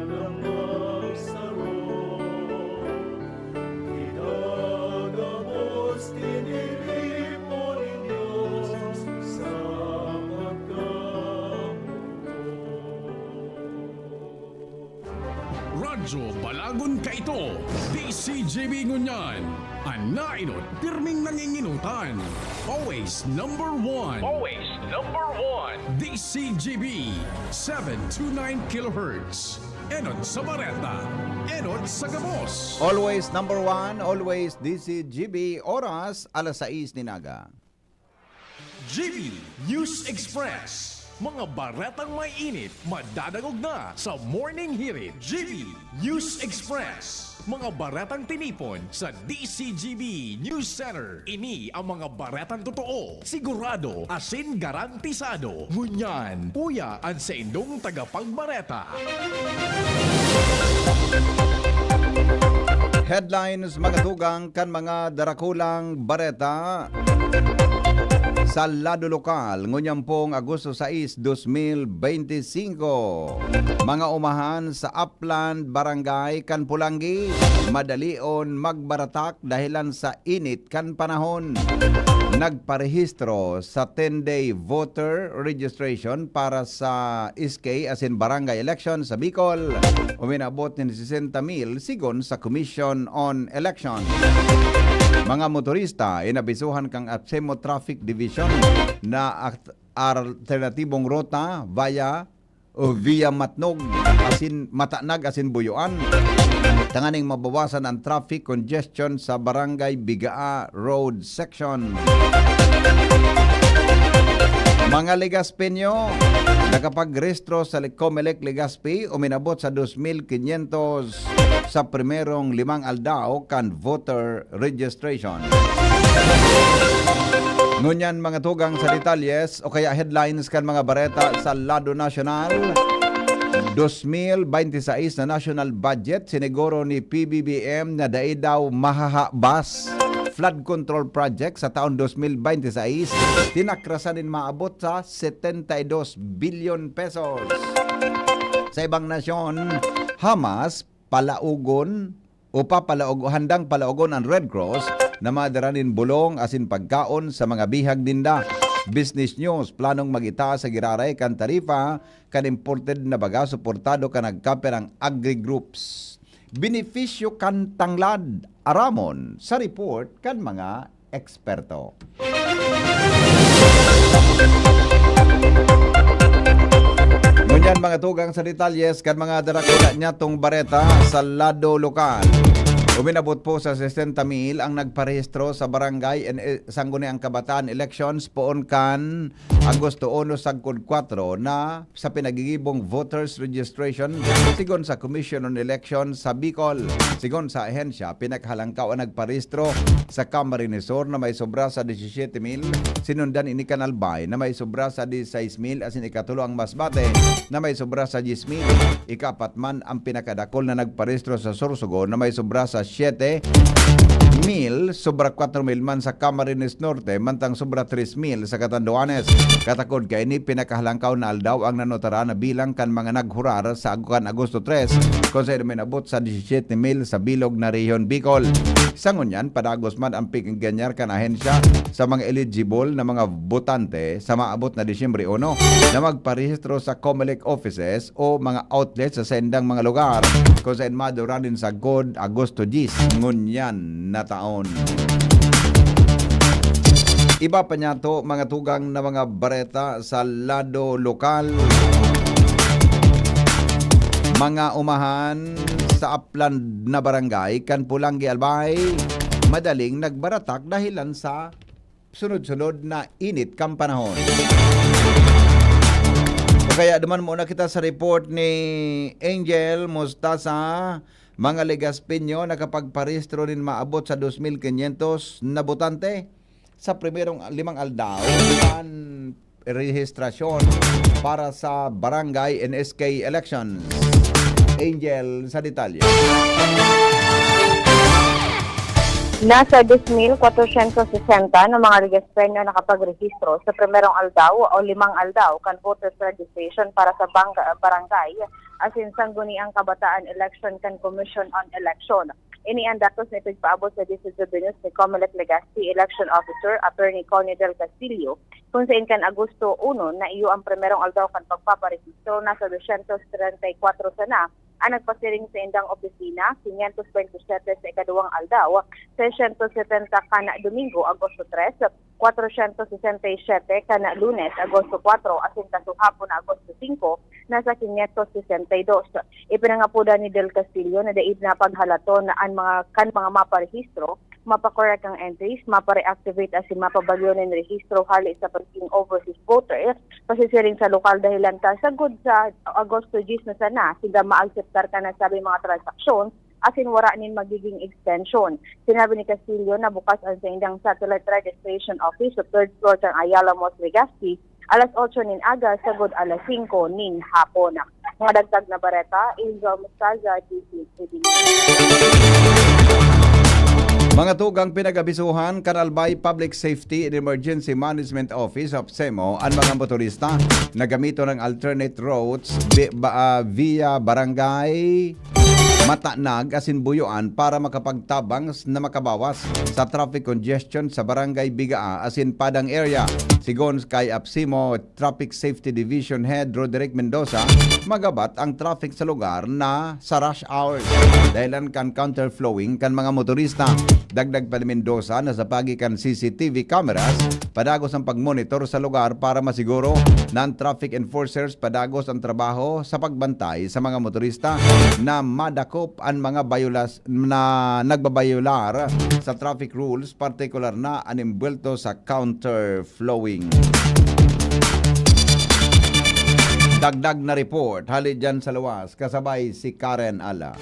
damang saro. Itagabos tiniripon nin Dios sa pagkamuot. Radyo Balagon kaito, D C G B ngunyan. An naenot, pirming nangingenotan. Always number one. Always number one. D C G B, seven two nine kilohertz. Enot sa bareta, enot sa gabos. Always number one, always D C G B, oras alas sais nin aga. G B News Express. Mga baretang may init, madadangog na sa Morning Hirit. G B News Express. Mga baretang tinipon sa D C G B News Center. Ini ang mga baretang totoo, sigurado, asin garantisado. Ngunyan, uya an saindong tagapagbareta. Headlines, mga tugang, kan mga darakulang bareta sa lado lokal, ngunyan pong Agosto sais, dos mil bente singko. Mga umahan sa Upland Barangay kan Polangui, madalion magbaratak dahelan sa init kan panahon. Nagparehistro sa ten-day voter registration para sa S K asin barangay election sa Bicol, uminabot nin sesenta mil, sigon sa Commission on Election. Mga motorista, inabisuhan kan APSEMO Traffic Division na at-, alternatibong ruta via o via Matnog asin, Matanag asin Buyoan, tanganing mabawasan ang traffic congestion sa Barangay Bigaa Road Section. Mga Legazpeño, nakapagrehistro sa Comelec Legazpi, uminabot sa dos mil quinientos sa primerong limang aldaw kan voter registration. Ngunyan, mga tugang, sa detalyes o kaya headlines kan mga bareta sa lado nasyonal. Dos mil bente sais na national budget, siniguro ni P B B M na dai daw mahahabas. Flood control project sa taon dos mil bente sais, tinakrasan nin maabot sa setenta y dos bilyon pesos. Sa ibang nasyon, Hamas palaogon o papalaog-, handang palaogon an Red Cross na madara nin bulong asin pagkaon sa mga bihag ninda. Business News, planong mag-itaas sa giraray kan tarifa kan imported na baga suportado kan nagkaperang agri-groups. Benepisyo kan tanglad, aramon sa report kan mga eksperto. Ngunyan, mga tugang, sa detalyes kan mga darakula nyatong bareta sa lado lokal. Uminabot po sa sesenta mil ang nagparehistro sa barangay and, eh, sangguniang kabataan elections poon kan Agosto uno sagkod kwatro na sa pinagigibong voters registration, sigon sa Commission on Election sa Bicol. Sigon sa ahensya, pinakahalangkaw an nagparehistro sa Camarines Sur na may sobra sa disisiete mil, sinundan ini kan Albay na may sobra sa disisais mil, asin ikatulo ang Masbate na may sobra sa dyes mil. Ikaapat man ang pinakadakul na nagparehistro sa Sorsogon na may sobra sa siyete mil, sobra kwatro mil man sa Camarines Norte, mantang sobra tres mil sa Catanduanes. Katakod kaini, pinakahalangkaw na aldaw ang nanutara na bilang kan mga naghurar sa ag-, kan Agosto tres, kun saen uminabot sa disisiete mil sa bilog na Rehiyon Bicol. Sa ngunyan, padagos man ang piganyar kan ahensya sa mga eligible na mga botante sa maabot na Disyembre uno na magparehistro sa Comelec offices o mga outlets sa saindang mga lugar, kun saen madura nin sagkod Agosto dyes ngunyan na taon. Iba pa niyato, mga tugang, na mga bareta sa lado lokal. Mga umahan sa Upland na barangay kan Polangui, Albay, madaling nagbaratak dahelan sa sunod-sunod na init kan panahon. Kaya duman muna kita sa report ni Angel Mustasa. Mga Legaspeño nakapagparehistro nin maabot sa dos mil quinientos na botante sa primerong limang aldaw kan rehistrasyon para sa barangay N S K elections. Angel sa detalye. Nasa dos mil kwatrosyentos sesenta na mga Legaspeño nakapagrehistro sa primerong aldaw o limang aldaw kan voters registration para sa bang-, barangay asin Sangguniang Kabataan Election kan Commission on Election. Ini an datos na ipigpaabot sa Dizon News ni Comelec Legazpi Election Officer Attorney Connie Del Castillo, kung sain kan Agosto uno na iyo ang primerong aldaw kan pagpaparehistro, nasa dosyentos trenta y kwatro sana ang nagpasiring sa indang opisina, quinientos veintisiete sa ikaduwang aldaw, seiscientos setenta kan Domingo, Agosto tres, kwatrosyentos sesenta y siyete kan Lunes, Agosto kwatro, asin kasuhapon na Agosto singko, nasa quinientos sesenta y dos. Ipinangapodan ni Del Castillo na dai na paghalaton na an mga, kan mga maparehistro, mapakorek ang entries, mapareactivate asin mapabagyo nin rehistro hali sa pagigin overseas voter, pasisiring sa lokal dahelan ta sagod sa Agosto diyes na sana sinda maakseptar kan nasabing mga transaksyon asin wara nin magiging extension. Sinabi ni Castillo na bukas an saindang satellite registration office sa third floor kan Ayala Mall, Legazpi, alas otso nin aga sagod alas singko nin hapon. Mga dagdag na bareta, Angel Mostaza, D C T V. Mga tugang, pinag-abisuhan kan Albay Public Safety and Emergency Management Office of SEMO an mga motorista na gamiton ang alternate routes bi-, ba-, ah, via Barangay Matanag asin Buyoan para makapagtabang s-, na makabawas sa traffic congestion sa Barangay Bigaa asin Padang area. Sigon kay APSEMO Traffic Safety Division Head Roderick Mendoza, magabat ang traffic sa lugar na sa rush hours dahilan kan counterflowing kan mga motorista. Dagdag pa ni Mendoza na sa pagi kan C C T V cameras, padagos ang pagmonitor sa lugar para masiguro na ang traffic enforcers padagos ang trabaho sa pagbantay sa mga motorista na madakop an mga bayulas-, na nagbabayolar sa traffic rules, partikular na an embwelto sa counterflowing. Dagdag na report hali dyan sa luwas, kasabay si Karen Ala.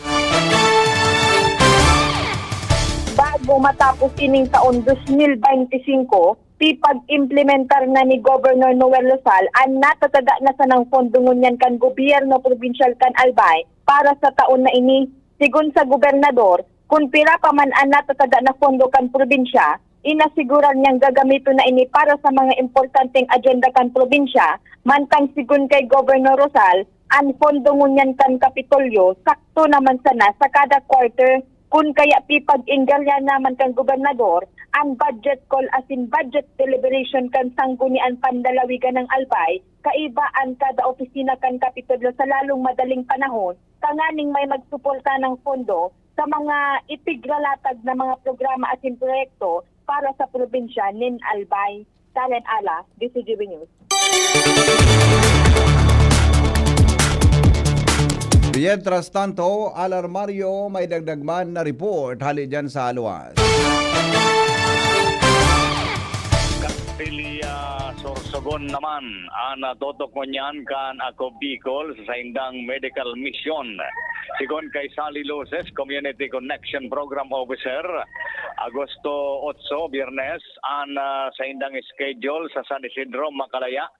Bago matapos ining taon dos mil bente singko, pipag-implementar na ni Governor Noel Rosal an natatada na sanang pondo ngunyan kan gobyerno probinsyal kan Albay para sa taon na ini. Sigon sa gobernador, kun pira pa man an natatada na pondo kan probinsya, inasiguran niyang gagamiton na ini para sa mga importanteng agenda kan probinsya, mantang sigon kay Governor Rosal, an pondo ngunyan kan Kapitolyo sakto naman sana sa kada quarter, kun kaya pipag-inggalya naman kan gobernador an budget call asin budget deliberation kan Sangguniang Panlalawigan kan Albay, kaiba an kada opisina kan Kapitolyo sa lalong madaling panahon, tanganing may magsuporta na pondo sa mga ipigralatag na mga programa asin proyekto para sa probinsya nin Albay. Karen Ala, D C G B News. Mientras tanto, Alarmario, may dagdag man na report hali dyan sa luwas. Castilla, Sorsogon naman ang natutok ngunyan kan Ako Bicol sa saindang medical mission. Sigon kay Sally Luces, Community Connection Program Officer, Agosto otso, Biyernes, an, ah, saindang schedule sa San Isidro, Macalaya,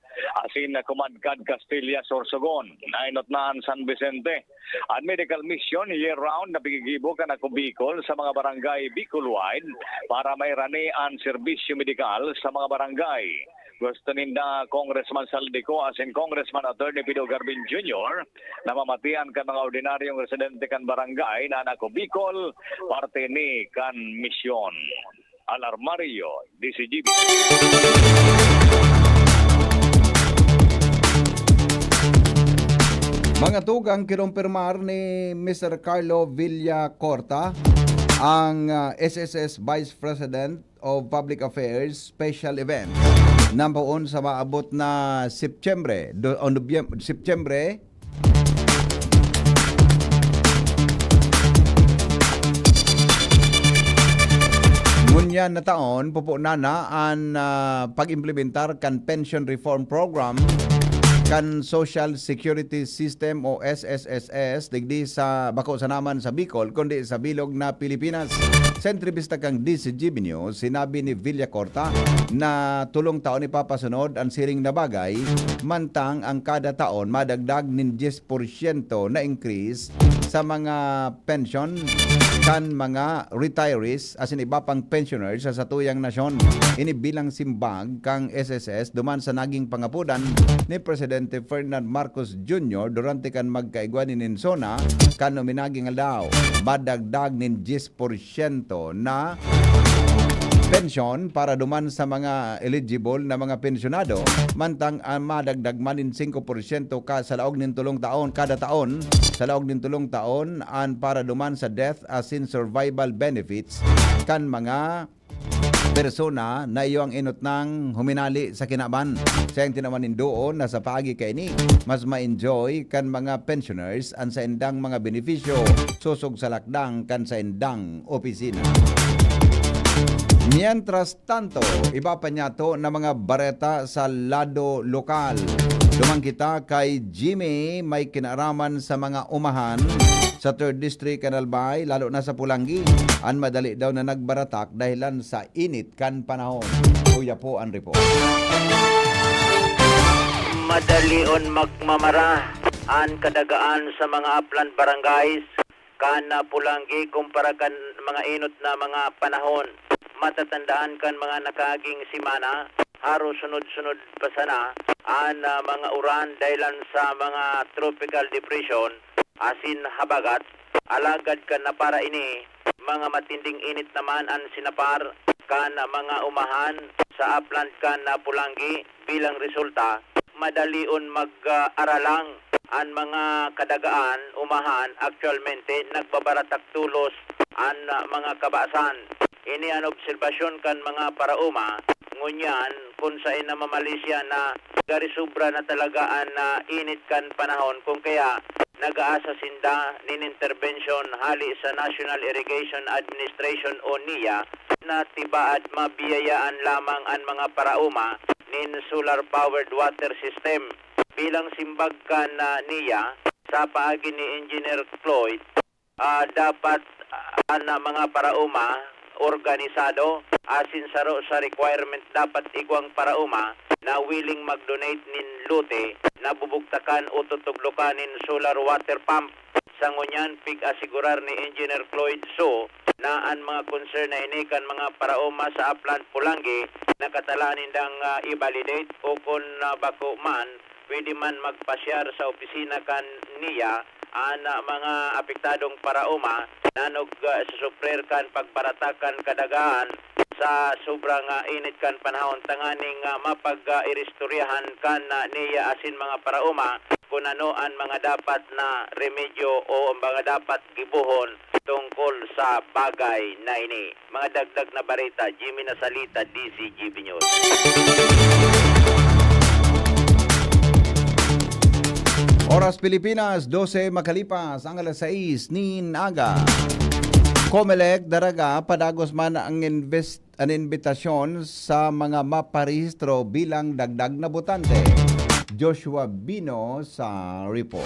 asin kumadkad Castilla, Sorsogon. Nainot na an San Vicente. An medical mission year-round na piggigibo kan Ako Bicol sa mga barangay Bicol-wide para mairani an serbisyo medikal sa mga barangay. Gusto ninda Congressman Saldico asin Congressman Attorney Pido Garbin Junior na mamatian kan mga ordinaryong residente kan barangay na an Ako Bicol parte ni kan misyon. Alarmario, D C G B. Mga tugang, kinumpirmar ni Mister Carlo Villacorta, ang, ah, S S S Vice President of Public Affairs Special Event na poon sa maabot na Setyembre, do-, o Nobyem-, Setyembre, ngunyan na taon, pupunan na an, ah, pag-implementar kan Pension Reform Program kan Social Security System o S S S S digdi sa, bako sana man sa Bicol, kundi sa bilog na Pilipinas. Sa entrevista kan D Z G B News, sinabi ni Villacorta na tolong taon ipapasunod an siring na bagay, mantang an kada taon madagdag nin diyes porsyento na increase sa mga pensyon kan mga retirees asin iba pang pensioners sa satuyang nasyon. Ini bilang simbag kan S S S duman sa naging pangapodan ni Presidente Ferdinand Marcos Junior durante kan magkaigwa nin SONA kan uminaging aldaw. Madagdag nin diyes porsyento na pensyon para duman sa mga eligible na mga pensyonado, mantang an madagdag man nin singko porsyento ka sa laog nin tolong taon, kada taon, sa laog nin tolong taon, an para duman sa death asin survival benefits kan mga persona na iyo ang inot nang huminali sa kinaban. Sa iyang tinawan nin doon na sa paagi kaini, mas ma-enjoy kan mga pensioners an saindang mga benepisyo sosog sa lakdang kan saindang opisina. Mientras tanto, iba pa niyato na mga bareta sa lado lokal. Duman kita kay Jimmy, may kinaaraman sa mga umahan sa Third District kan Albay, lalo na sa Polangui. An madali daw na nagbaratak dahilan sa init kan panahon. Uya po an report. Madalion magmamara an kadagaan sa mga aplan barangays kan, ah, Polangui kumpara kan mga inot na mga panahon. Matatandaan kan mga nakaaging semana, haros sunod-sunod pa sana an, ah, mga uran dahilan sa mga tropical depression asin habagat. Alagad kan napara ini, mga matinding init naman an sinapar kan mga umahan sa aplan kan, ah, Polangui. Bilang resulta, madalion mag, ah, aralang an mga kadagaan, umahan, aktualmente nagbabaratak tolos an, ah, mga kabasan. Ini an obserbasyon kan mga paraoma, ngunyan kun saen namamalisya na gari sobra na talaga an, ah, init kan panahon, kun kaya nag-aasa sinda nin interbensyon hali sa National Irrigation Administration o NIA na tibaad mabiyayaan lamang an mga paraoma nin solar-powered water system. Bilang simbag kan, ah, NIA, sa paagi ni Engineer Cloyd, ah, dapat, ah, an mga paraoma organisado asin saro sa requirement dapat igwang paraoma na willing mag-donate nin lote na bubugtakan o tutuglokan nin solar water pump. Sa ngunyan, pig-asigurar ni Engineer Cloyd So na an mga concern na ini kan mga paraoma sa Aplan Polangui nakatalaan nindang, ah, i-validate o kun, ah, bako man, pwede man magpasyar sa opisina kan NIA an, ah, mga apektadong paraoma na nag, ah, susuprir kan pagbaratak kan kadagaan sa sobrang, ah, init kan panahon tanganing, ah, mapag, ah, iristoryahan kan, ah, NIA asin mga paraoma kun ano an mga dapat na remedyo o ang mga dapat gibohon tungkol sa bagay na ini. Mga dagdag na bareta, Jimmy Nasalita, D Z G B News. Oras Pilipinas, dose makalipas ang alas sais nin aga. Comelec, Daraga, padagos man ang invest-, an imbitasyon sa mga maparehistro bilang dagdag na botante. Joshua Bino sa report.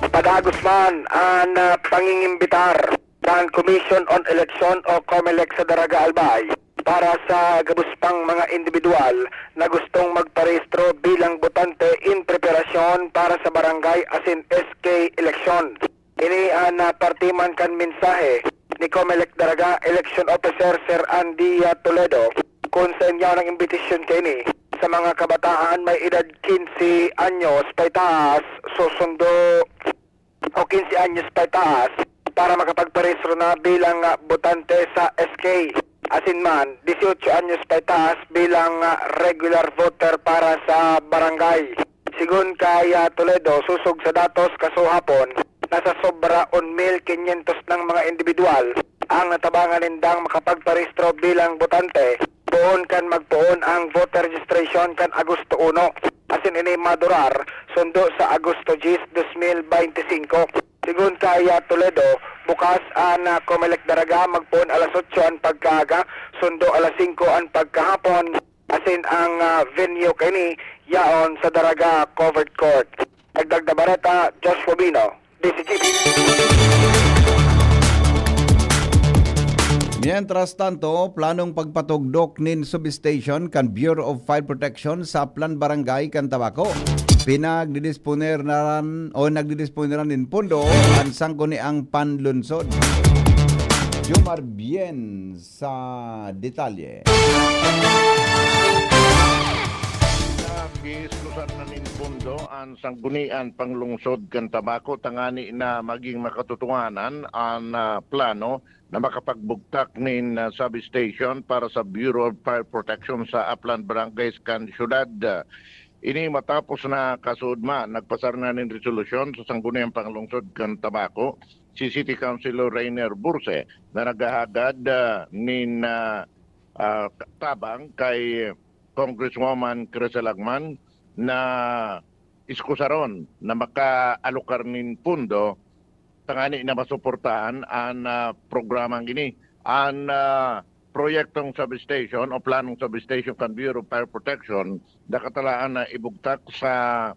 Padagos man an, ah, pangingimbitar kan Commission on Election o Comelec sa Daraga Albay para sa gabos pang mga indibidwal na gustong magparehistro bilang botante in preparasyon para sa barangay asin S K eleksyon. Ini an, ah, parte man kan mensahe ni Comelec Daraga Election Officer Sir Andy, ah, Toledo, kun sa inyawang imbitasyon kaini sa mga kabataan may edad quince anyos paitaas, susundo o quince anyos paitaas para makapagparehistro na bilang, ah, botante sa S K. Asin man, dieciocho anyos paitaas bilang, ah, regular voter para sa barangay. Sigon kay, ah, Toledo, sosog sa datos kasuhapon, nasa sobra un mil quinientos nang mga indibidwal ang natabangan nindang makapagparehistro bilang botante, poon kan magpoon ang voter registration kan Agosto uno, asin ini madurar sundo sa Agosto diyes, dos mil bente singko. Sigon kay, ah, Toledo, bukas an, ah, Comelec Daraga magpoon alas otso an pagkaaga, sundo alas singko an pagkahapon. Asin ang, ah, venue kaini yaon sa Daraga Covered Court. Dagdag na bareta, Josh Rubino, D Z G B. Mientras tanto, planong pagpatugdok nin substation kan Bureau of Fire Protection sa Aplan Barangay kan Tabaco. Pinagdidisponeran o nagdidisponeran nin pondo an sangguniang panlunsod. Jomar Bien sa detalye. Nag-iiskusan na nin pondo an Sanggunian Panglungsod kan Tabaco tangani na maging makatotohanan an, ah, plano na makapagbugtak nin, ah, substation para sa Bureau of Fire Protection sa Aplan Barangays kan syudad. Ini matapos na kasuodma, nagpasar na nin resolusyon sa Sangguniang Panglungsod kan Tabaco, si City Councilor Rainer Burse, na naghahagad, ah, nin, ah, ah, tabang kay Congresswoman Crisel Agman na iskusaron na makaalokar nin pondo tangani na masuportahan an, ah, programang ini. An, ah, proyektong substation o planong substation kan Bureau of Fire Protection, nakatalaan na ibugtak sa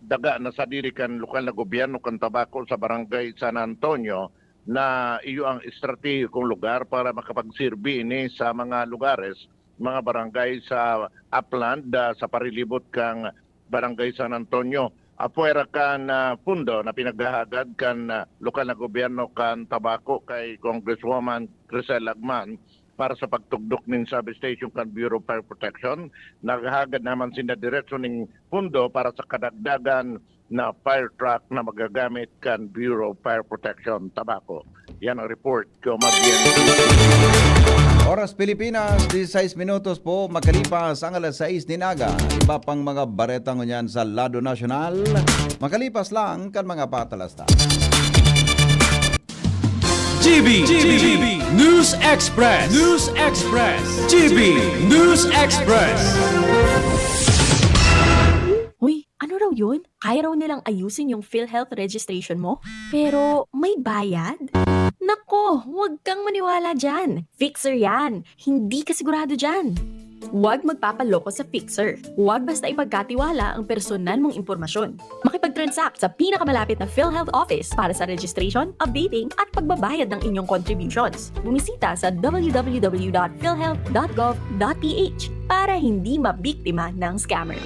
daga na sadiri kan lokal na gobyerno kan Tabaco sa Barangay San Antonio, na iyo ang estratehikong lugar para makapagsirbi ini sa mga lugares, mga barangay sa Upland, ah, sa parilibot kan Barangay San Antonio. Apwera kan, ah, pundo na pinaghahagad kan, ah, lokal na gobyerno kan Tabaco kay Congresswoman Crisel Agman para sa pagtugdok nin substation kan Bureau of Fire Protection, naghahagad naman sinda diretso ning pundo para sa kadagdagan na fire truck na magagamit kan Bureau of Fire Protection Tabaco. Yan ang report ko, Magyan. Oras Pilipinas, disisais minutos po makalipas ang alas sais nin aga. Iba pang mga bareta ngunyan sa lado nasyonal, makalipas lang kan mga patalasta. G B, G B, News Express, News Express, G B News Express. Uy, ano raw yun? Kaya raw nilang ayusin yung PhilHealth registration mo? Pero may bayad? Nako, huwag kang maniwala dyan. Fixer yan. Hindi ka sigurado dyan. Huwag magpapaloko sa Fixer. Huwag basta ipagkatiwala ang personal mong impormasyon. Makipag-transact sa pinakamalapit na PhilHealth office para sa registration, updating, at pagbabayad ng inyong contributions. Bumisita sa w w w dot philhealth dot gov dot p h para hindi mabiktima ng scammer.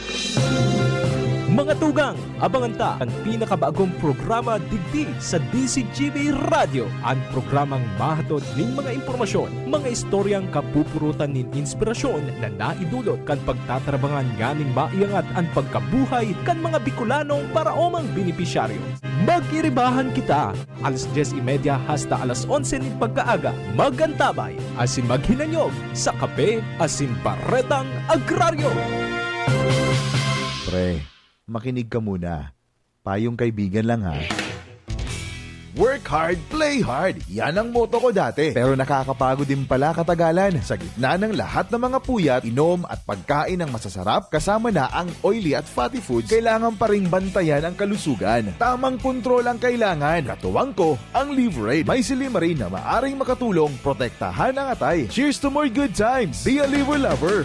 Mga tugang, abangan ta an pinakabagong programa digdi sa D Z G B Radyo, an programang mahatod nin mga impormasyon, mga istoryang kapupurutan nin inspirasyon na naidulot kan pagtatarabangan nganing maiangat an pagkabuhay kan mga Bicolanong paraomang benepisyaryo. Mag-iribahan kita, alas dyes y media hasta alas onse nin pagkaaga. Mag-antabay asin maghinanyog sa Kape asin Baretang Agraryo. Pre, makinig ka muna. Payong kaibigan lang, ha. Work hard, play hard. Yan ang motto ko dati. Pero nakakapagod din pala katagalan. Sa gitna ng lahat ng mga puyat, inom at pagkain ng masasarap, kasama na ang oily at fatty foods, kailangan pa ring bantayan ang kalusugan. Tamang kontrol ang kailangan. Katuwang ko, ang Liverade. May silymarin na maaring makatulong protektahan ang atay. Cheers to more good times! Be a Liver Lover!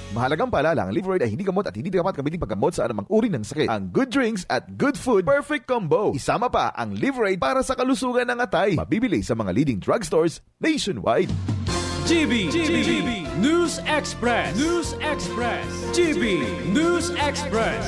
Mahalagang paalala, ang Liverade ay hindi gamot at hindi dapat gamitin paggamot sa anumang uri ng sakit. Ang good drinks at good food, perfect combo. Isama pa ang Liverade para sa kalusugan ng atay. Mabibili sa mga leading drugstores nationwide. G B, G B, News Express, News Express, G B News Express.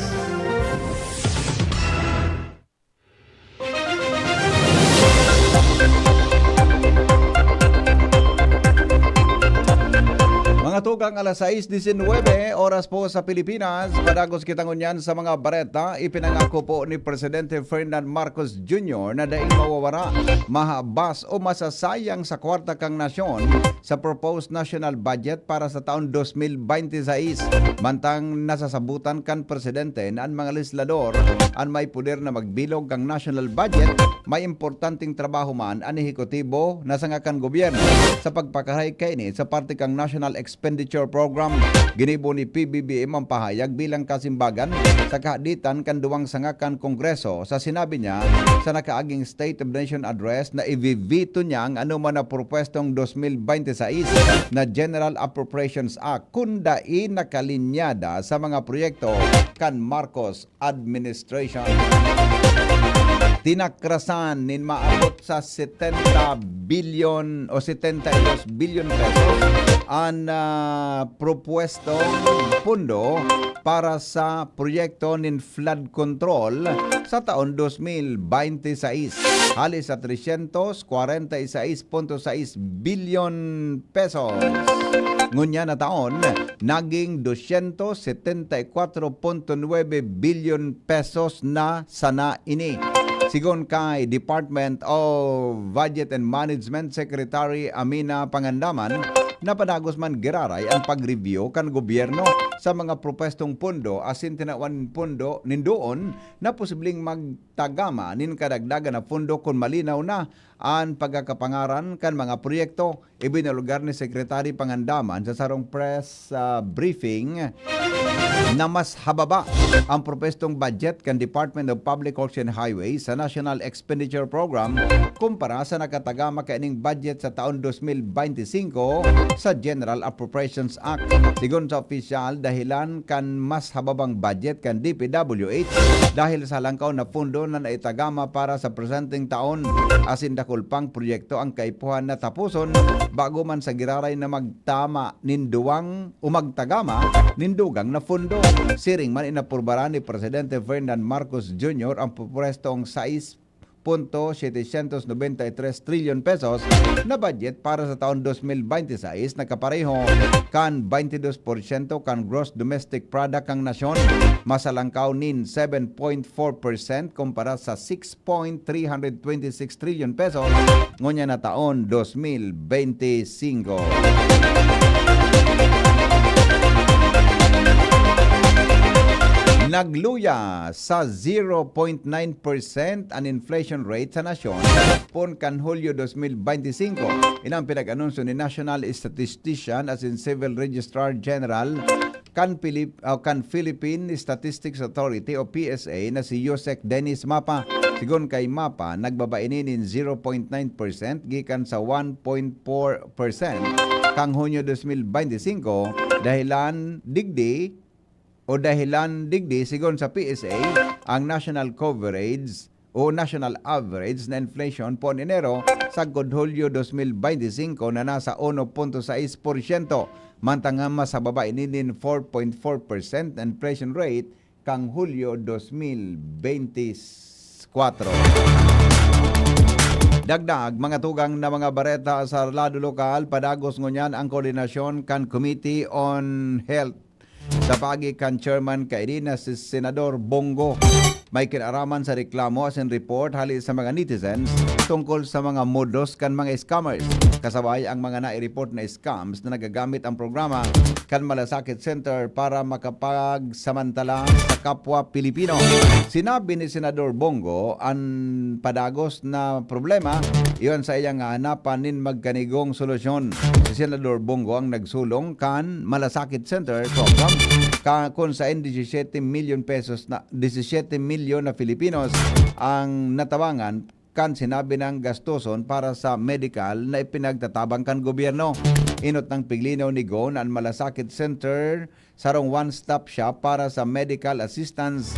Mga tugang, alas sais disinwebe, oras po sa Pilipinas. Padagos kita ngunyan sa mga bareta. Ipinangako po ni Presidente Ferdinand Marcos Junior na daing mawawara, mahabas o masasayang sa kwarta kan nasyon sa proposed national budget para sa taon dos mil bente sais. Mantang nasasabutan kan presidente na an mga legislador an may poder na magbilog kan national budget, may importanteng trabaho man an ehekutibo na sanga kan gobyerno sa pagpakahay kaini sa parte kan national expenditure Infrastructure Program. Ginibo ni P B B M ang pahayag bilang kasimbagan sa kahaditan kan duwang sanga kan Kongreso. Sa sinabi niya sa nakaaging State of Nation Address na ivi-veto niya ang anoman na propwestong dos mil bente sais na General Appropriations Act kun dai nakalinyada sa mga proyekto kan Marcos administration. Tinakrasan nin maabot sa setenta bilyon o setenta y dos bilyon pesos an, ah, propwestong pondo para sa proyekto nin flood control sa taon dos mil bente sais, hali sa trescientos cuarenta y seis punto seis bilyon pesos. Ngunyan na taon, naging doscientos setenta y cuatro punto nuebe bilyon pesos na sana ini. Sigon kay Department of Budget and Management Secretary Amina Pangandaman, napadagos man giraray ang pag-review kan gobyerno sa mga propwestong pondo asin tinawan nin pondo nin doon na posibleng magtagama nin kadagdagan na pondo kun malinaw na an pagkakapangaran kan mga proyekto. Ibinulgar ni Secretary Pangandaman sa sarong press, ah, briefing na mas hababa ang propwestong budget kan Department of Public Works and Highways sa National Expenditure Program kumpara sa nakatagama kaining budget sa taon dos mil bente singko sa General Appropriations Act. Sigon sa opisyal, dahilan kan mas hababang budget kan D P W H dahil sa halangkaw na pondo na naitagama para sa presenteng taon asin dakul pang proyekto ang kaipuhan na taposon bago man sa giraray na magtama nin duwang o magtagama nin dugang na pondo. Siring man, inaprubaran ni Presidente Ferdinand Marcos Junior ang propwestong sais punto setecientos noventa y tres trilyon pesos na budget para sa taon dos mil bente sais na kapareho kan baintidos porsyento kan gross domestic product kan nasyon, mas halangkaw nin seven point four percent kumpara sa six point three hundred twenty six trilyon pesos ngunyan na taon dos mil bente singko. Nagluya sa zero point nine percent an inflation rate sa nasyon poon kan Hulyo dos mil bente singko. Ini ang pinag-anunsyo ni National Statistician asin Civil Registrar General kan Pilip-, ah, kan Philippine Statistics Authority o P S A na si Yusek Dennis Mapa. Sigon kay Mapa, nagbaba ini nin zero point nine percent gikan sa one point four percent kan Hunyo dos mil bente singko, dahilan digdi o dahilan digdi, sigon sa P S A, ang national coverage o national average na inflation poon Enero sagkod Hulyo dos mil bente singko na nasa uno punto sais porsyento, mantang mas sa baba ini nin four point four percent na inflation rate kan Hulyo dos mil bente kwatro. Dagdag, mga tugang na mga bareta sa lado lokal, padagos ngunyan ang koordinasyon kan Committee on Health sa paagi kan chairman kaini na si Senador Bong Go. May kinaraman sa reklamo asin report hali sa mga netizens tungkol sa mga modus kan mga scammers. Kasabay ang mga nai-report na scams na nagagamit ang programa kan Malasakit Center para makapagsamantala sa kapwa Pilipino. Sinabi ni Senador Bong Go an padagos na problema, iyon sa iyang hahanapan nin magkanigong solusyon. Si Senador Bong Go ang nagsulong kan Malasakit Center Program, ka, kun saen disisiyete milyon pesos na, disisiyete milyon na Filipinos ang natabangan kan sinabi nang gastoson para sa medikal na ipinagtatabang kan gobyerno. Inot nang piglinaw ni Go na an Malasakit Center sarong one-stop shop para sa medical assistance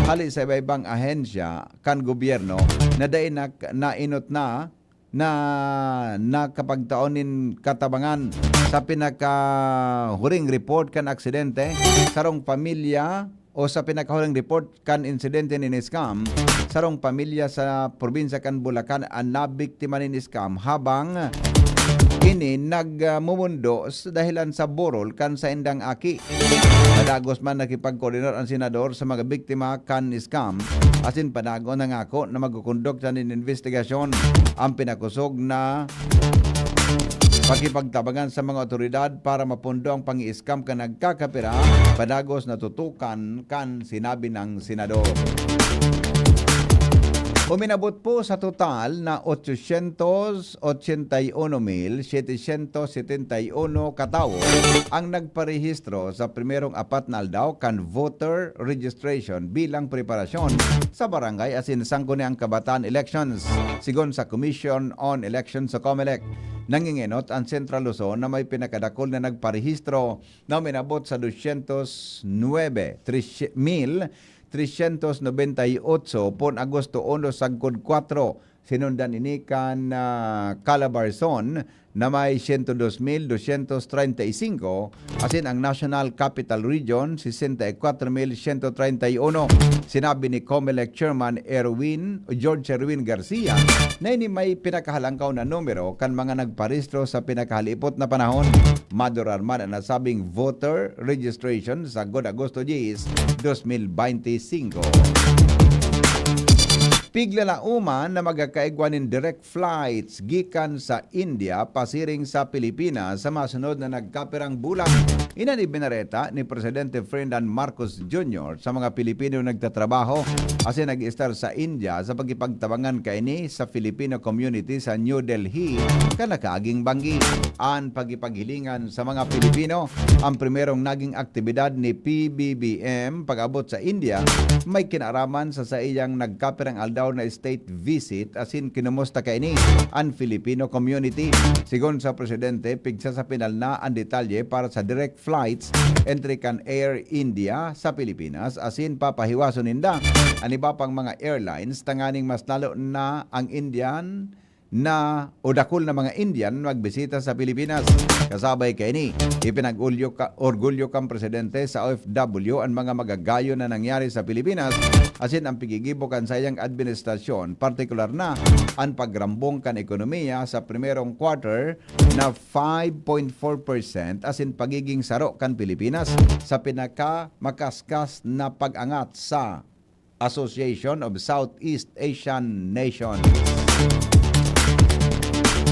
hali sa iba-ibang ahensya kan gobyerno na dai na, nainot na, na nakapagtao nin katabangan. Sa pinakahuring report kan aksidente, sarong pamilya o sa pinakahuring report kan insidente nin scam, sarong pamilya sa probinsya kan Bulacan an nabiktima nin scam habang ini nagmumundo s-, dahilan sa burol kan saindang aki. Padagos man nakipagkoordinar an senador sa mga biktima kan scam, asin padagos nangako na magkukondukta nin investigasyon. Ang pinakosog na pakipagtabangan sa mga otoridad para mapondo ang pangi-scam kan nagkakapira, padagos natutukan kan sinabi ng senador. Uminabot po sa total na ochocientos ochenta y uno mil setecientos setenta y uno katawo ang nagparehistro sa primerong apat na aldaw kan voter registration bilang preparasyon sa barangay asin sangguniang kabataan elections, sigon sa Commission on Elections o COMELEC. Nangingenot ang Central Luzon na may pinakadakul na nagparehistro na uminabot sa dosyentos nuebe, tresye-, mil tresyentos nobenta y otso pon Agosto uno sagkod kwatro. Sinundan ini kan, ah, Calabarzon na may siyento dos mil dosyentos treinta y singko, asin ang National Capital Region, sesenta y kwatro mil siyento treinta y uno. Sinabi ni COMELEC Chairman Erwin, George Erwin Garcia, na ini may pinakahalangkaw na numero kan mga nagparehistro sa pinakahalipot na panahon. Madurar man an nasabing voter registration sagkod Agosto diyes, dos mil bente y singko. Piglalaoman na magkakaigwa nin direct flights gikan sa India pasiring sa Pilipinas sa masunod na nagkapirang bulan. Iyan an ibinareta ni Presidente Ferdinand Marcos Junior sa mga Pilipino nagtatrabaho asin nag-estar sa India sa pakikipagtabangan kaini sa Filipino community sa New Delhi kan nakaaging banggi. An pakikipaghilingan sa mga Pilipino, ang primerong naging aktibidad ni P B B M pag-abot sa India, may kinaaraman sa saiyang nagkapirang aldaw na state visit asin kinumusta kaini an Filipino community. Sigon sa presidente, pigsa sa pinal na an detalye para sa direct flights entre kan Air India sa Pilipinas asin papahiwason ninda an iba pang mga airlines tanganing mas lalo na ang Indian na o dakul na mga Indian magbisita sa Pilipinas. Kasabay kaini, ipinag-ulyo ka, orgulyo kan presidente sa O F W an mga magagayon na nangyari sa Pilipinas asin ang pigigibo kan saiyang administrasyon, partikular na an pagrambong kan ekonomiya sa primerong quarter na five point four percent asin pagiging saro kan Pilipinas sa pinakamakaskas na pag-angat sa Association of Southeast Asian Nations.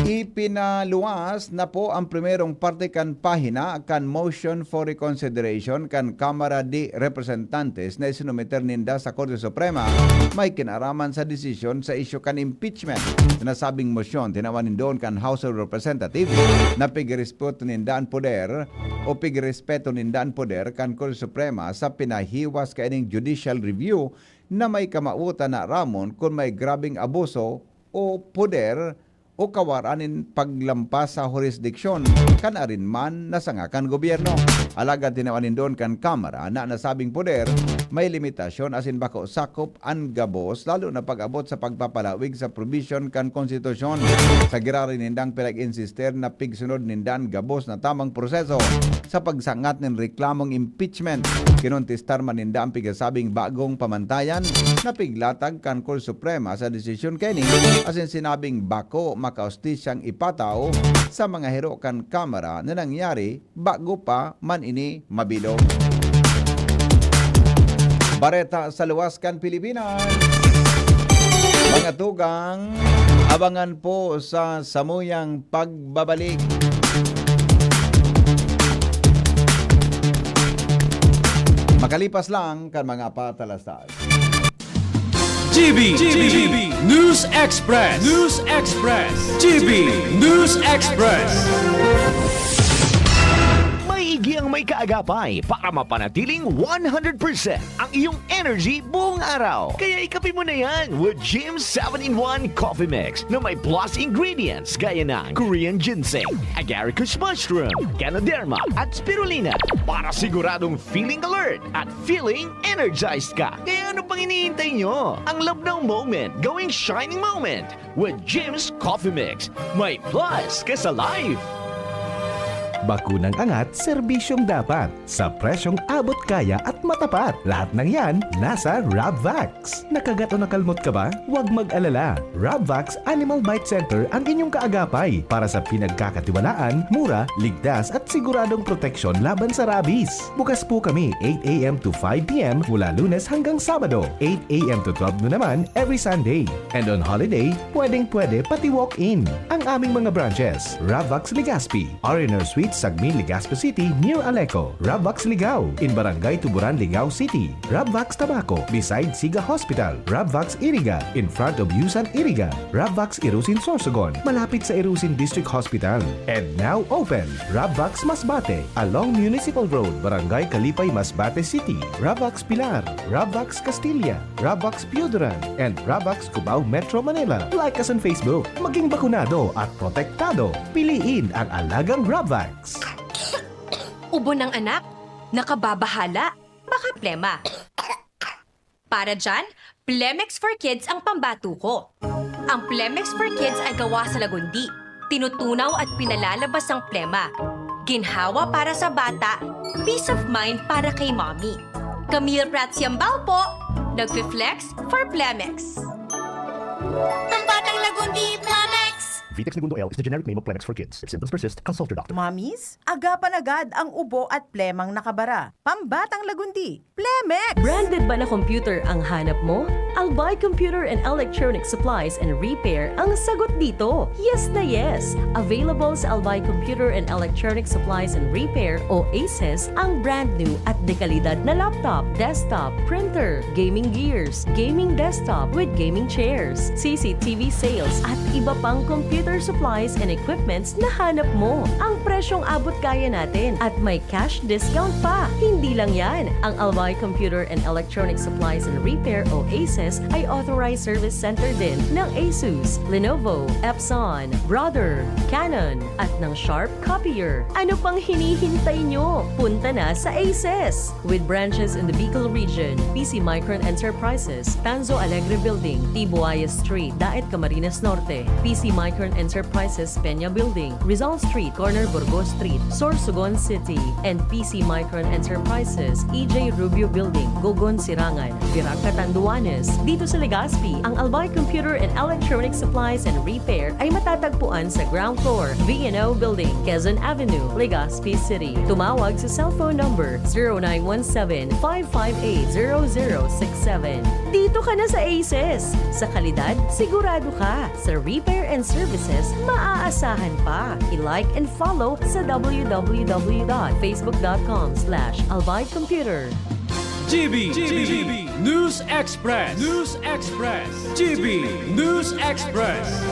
Ipinaluwas na po ang primerong parte kan pahina kan Motion for Reconsideration kan Kamara de Representantes na isinumiter ninda sa Korte Suprema may kinaraman sa desisyon sa isyu kan impeachment. Sa nasabing mosyon, tinawan nin doon kan House of Representatives na pigrespeto ninda an poder o pigrespeto ninda an poder kan Korte Suprema sa pinahiwas kaining judicial review na may kamawotan na ramon kun may grabeng abuso o poder o kawaran nin paglampas sa hurisdiksyon kan arin man na sanga kan gobyerno. Alagad tinawan nin doon kan Kamara na nasabing poder may limitasyon asin bako sakop an gabos, lalo na pag-abot sa pagpapalawig sa probisyon kan konstitusyon. Sa giraray nindang pinag-insister na pigsunod ninda an gabos na tamang proseso sa pagsangat nin reklamong impeachment. Kinontestar man ninda an pigasabing bagong pamantayan na piglatag kan Korte Suprema sa desisyon kaini, asin sinabing bako makaustisyang ipataw sa mga hero kan Kamara na nangyari bago pa man ini mabilog. Bareta sa luwas kan Pilipinas. Mga tugang, abangan po sa samuyang pagbabalik. Makalipas lang kan mga patalastas. G B, G B, News Express, News Express, G B News Express. Maigi ang may kaagapay para mapanatiling one hundred percent ang iyong energy buong araw. Kaya ikape mo na yan with Jim seven-in-one Coffee Mix na may plus ingredients gaya ng Korean ginseng, agaricus mushroom, ganoderma, at spirulina para siguradong feeling alert at feeling energized ka. Kaya ano pang hinihintay nyo? Ang love now moment, gawing shining moment with Jim's Coffee Mix. May plus ka sa life. Bakunang angat, serbisyong dapat, sa presyong abot kaya at matapat. Lahat ng yan, nasa Rabvax. Nakagat o nakalmot ka ba? Huwag mag-alala. Rabvax Animal Bite Center ang inyong kaagapay para sa pinagkakatiwalaan, mura, ligtas at siguradong proteksyon laban sa rabies. Bukas po kami eight a m to five p m mula Lunes hanggang Sabado, eight a m to twelve noon naman every Sunday. And on holiday, pwedeng-pwede pati walk-in. Ang aming mga branches, Rabvax Legazpi, R and R Suite, Sagmin, Legazpi City, near Aleco. Rabvax Ligao, in Barangay Tuburan, Ligao City. Rabvax Tabaco, beside Siga Hospital. Rabvax Iriga, in front of Yusan Iriga. Rabvax Irusin, Sorsogon, malapit sa Irusin District Hospital. And now open, Rabvax Masbate, along Municipal Road, Barangay Kalipay, Masbate City. Rabvax Pilar, Rabvax Castilla, Rabvax Pioduran, and Rabvax Cubao, Metro Manila. Like us on Facebook. Maging bakunado at protektado. Piliin ang alagang Rabvax. Ubo ng anak? Nakababahala? Baka plema. Para dyan, Plemex for Kids ang pambato ko. Ang Plemex for Kids ay gawa sa lagundi. Tinutunaw at pinalalabas ang plema. Ginhawa para sa bata, peace of mind para kay mommy. Camille Prats Yambao po, nagfi-flex for Plemex. Ang batang lagundi, Plemex! Vitex Negundo L is the generic name of Plemex for kids. If symptoms persist, consult your doctor. Mommies, agapan agad ang ubo at plemang nakabara. Pambatang lagundi, Plemex! Branded ba na computer ang hanap mo? Albay Computer and Electronic Supplies and Repair ang sagot dito. Yes na yes! Available sa Albay Computer and Electronic Supplies and Repair o ACES ang brand new at dekalidad na laptop, desktop, printer, gaming gears, gaming desktop with gaming chairs, CCTV sales at iba pang computer supplies and equipments na hanap mo. Ang presyong abot kaya natin at may cash discount pa. Hindi lang yan, ang Albay Computer and Electronic Supplies and Repair o ACES ay authorized service center din ng Asus, Lenovo, Epson, Brother, Canon, at ng Sharp Copier. Ano pang hinihintay nyo? Punta na sa ACES! With branches in the Bicol region, PC Micron Enterprises, Tanzo Alegre Building, Tibuaya Street, Daet, Camarines Norte, PC Micron Enterprises, Peña Building, Rizal Street, corner Burgos Street, Sorsogon City, and PC Micron Enterprises, EJ Rubio Building, Gogon, Sirangan, Virac, Catanduanes. Dito sa Legazpi, ang Albay Computer and Electronic Supplies and Repair ay matatagpuan sa ground floor, V and O Building, Quezon Avenue, Legazpi City. Tumawag sa cellphone number zero nine one seven, five five eight, zero zero six seven. Dito ka na sa ACES! Sa kalidad, sigurado ka. Sa repair and services, maaasahan pa. I-like and follow sa www.facebook.com slash albaycomputer. GB, GB News Express. News Express. GB News Express.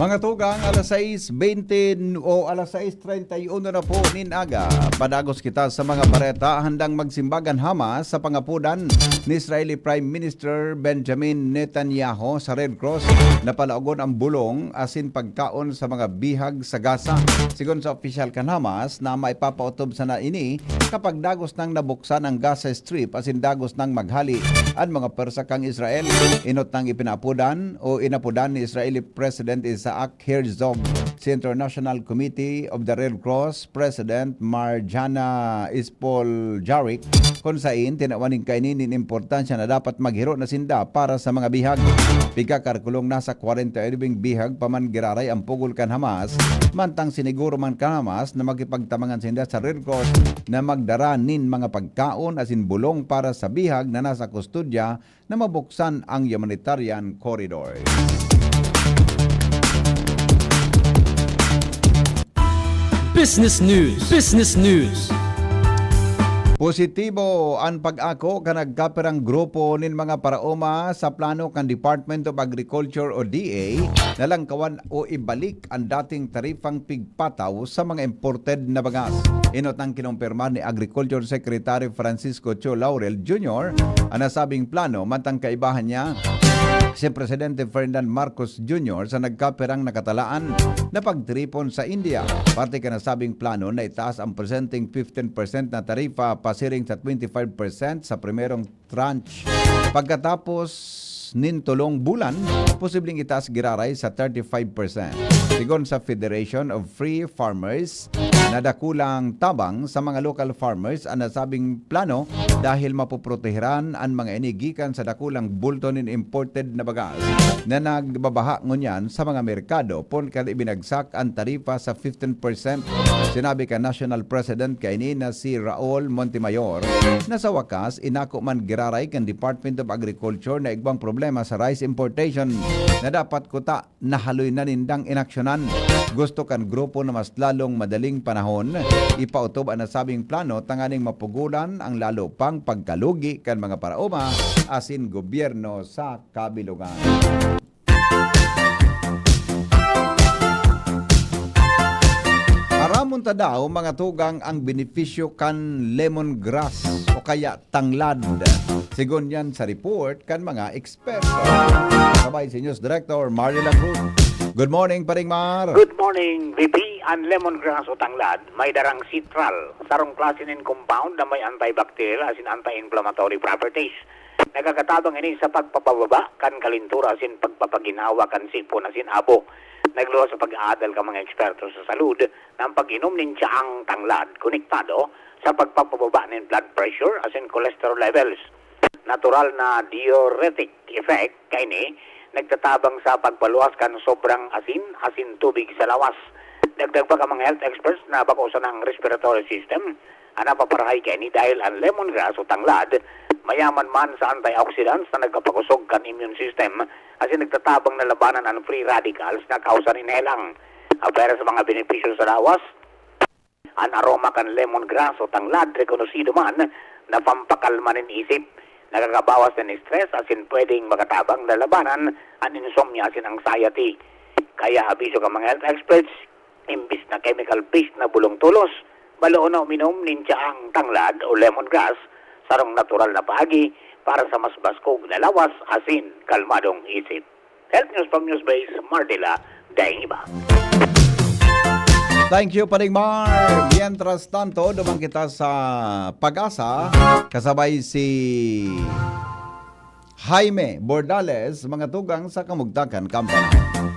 Mga tugang, alas sais bente o alas sais treinta y uno na po nin aga. Padagos kita sa mga bareta. Handang magsimbag an Hamas sa pangapodan ni Israeli Prime Minister Benjamin Netanyahu sa Red Cross na palaogon ang bulong asin pagkaon sa mga bihag sa Gaza. Sigon sa opisyal kan Hamas na maipapaotob sana ini kapag dagos nang nabuksan ang Gaza Strip asin dagos nang maghali an mga pwersa kan Israel. Enot nang ipinaapodan o inapodan ni Israeli President Isaac Herzog si International Committee of the Red Cross President Marjana Spoljaric, kun sain tinawan nin kaini nin importansya na dapat maghiro na sinda para sa mga bihag. Pigkakalkulong, nasa kwarenta y nuweng bihag pa man giraray ang pugol kan Hamas, mantang siniguro man kan Hamas na makipagtabangan sinda sa Red Cross na magdara nin mga pagkaon asin bulong para sa bihag na nasa kustodya na mabuksan ang humanitarian corridor. Business News. Business News. Positibo an pag-ako kan nagkapirang grupo nin mga paraoma sa plano kan Department of Agriculture o D A na langkawan o ibalik ang dating tarifang pigpataw sa mga imported na bagas. Enot nang kinumpirma ni Agriculture Secretary Francisco Cho Laurel Junior ang nasabing plano, mantang kaibahan niya si Presidente Ferdinand Marcos Junior sa nagkapirang nakatalaan na pagtiripon sa India. Parte kan nasabing plano na itaas ang presenteng fifteen percent na tarifa pasiring sa twenty-five percent sa primerong tranche. Pagkatapos nin tolong bulan, posibleng itaas giraray sa thirty-five percent. Sigon sa Federation of Free Farmers, na dakulang tabang sa mga local farmers an nasabing plano dahil mapoprotehiran an mga ini gikan sa dakulang bulto nin imported na bagas na nagbabaha ngunyan sa mga merkado, poon kan ibinagsak an taripa sa fifteen percent. Sinabi kan National President kaini na si Raul Montemayor na sa wakas, inako man giraray kan Department of Agriculture na igwang problema sa rice importation na dapat kuta nahaloy na nindang inaksyonan. Gusto kan grupo na mas lalong madaling panahon, ipaotob an nasabing plano tanganing mapugolan ang lalo pang pagkalugi kan mga paraoma asin gobyerno sa kabilugan. Aramon ta daw, mga tugang, ang benepisyo kan lemongrass o kaya tanglad. Sigon yan sa report kan mga eksperto. Sabay si News Director Marley La Cruz. Good morning, Paring Mar. Good morning, V P. Ang lemongrass o tanglad may darang citral, sarong klase nin compound na may antibacterial asin anti-inflammatory properties. Nagkakatabang ini sa pagpapababa kan kalintura asin pagpapaginhawa kan sipon asin abo. Nagluwas sa pag-aadal kan mga eksperto sa salud na ang pag-inom nin tsaang tanglad konektado sa pagpapababa nin blood pressure asin cholesterol levels. Natural na diuretic effect kaini nagtatabang sa pagpaluwas kan sobrang asin asin tubig sa lawas. Dagdag pa kan mga health experts na bako sana ang respiratory system an napaparahay kaini dahil ang lemongrass o tanglad mayaman man sa antioxidants na nagpapakusog kan immune system asin nagtatabang na labanan an free radicals na kausa nin helang. Apwera sa mga benepisyo sa lawas, an aroma kan lemongrass o tanglad rekonosido man na pampakalma nin isip, nakakabawas nin stress asin pwedeng makatabang na labanan an insomnia asin anxiety. Kaya abiso kan mga health experts, imbis na chemical-based na bulong tolos, baloon na uminom nin tsaang tanglad o lemongrass, sarong natural na paagi para sa mas baskog na lawas asin kalmadong isip. Health News from Newsbase, Mardila, Daing Iba. Thank you, Paring Mar. Mientras tanto, duman kita sa Pag-asa, kasabay si Jaime Bordales, mga tugang sa Kamugtakan kan Panahon.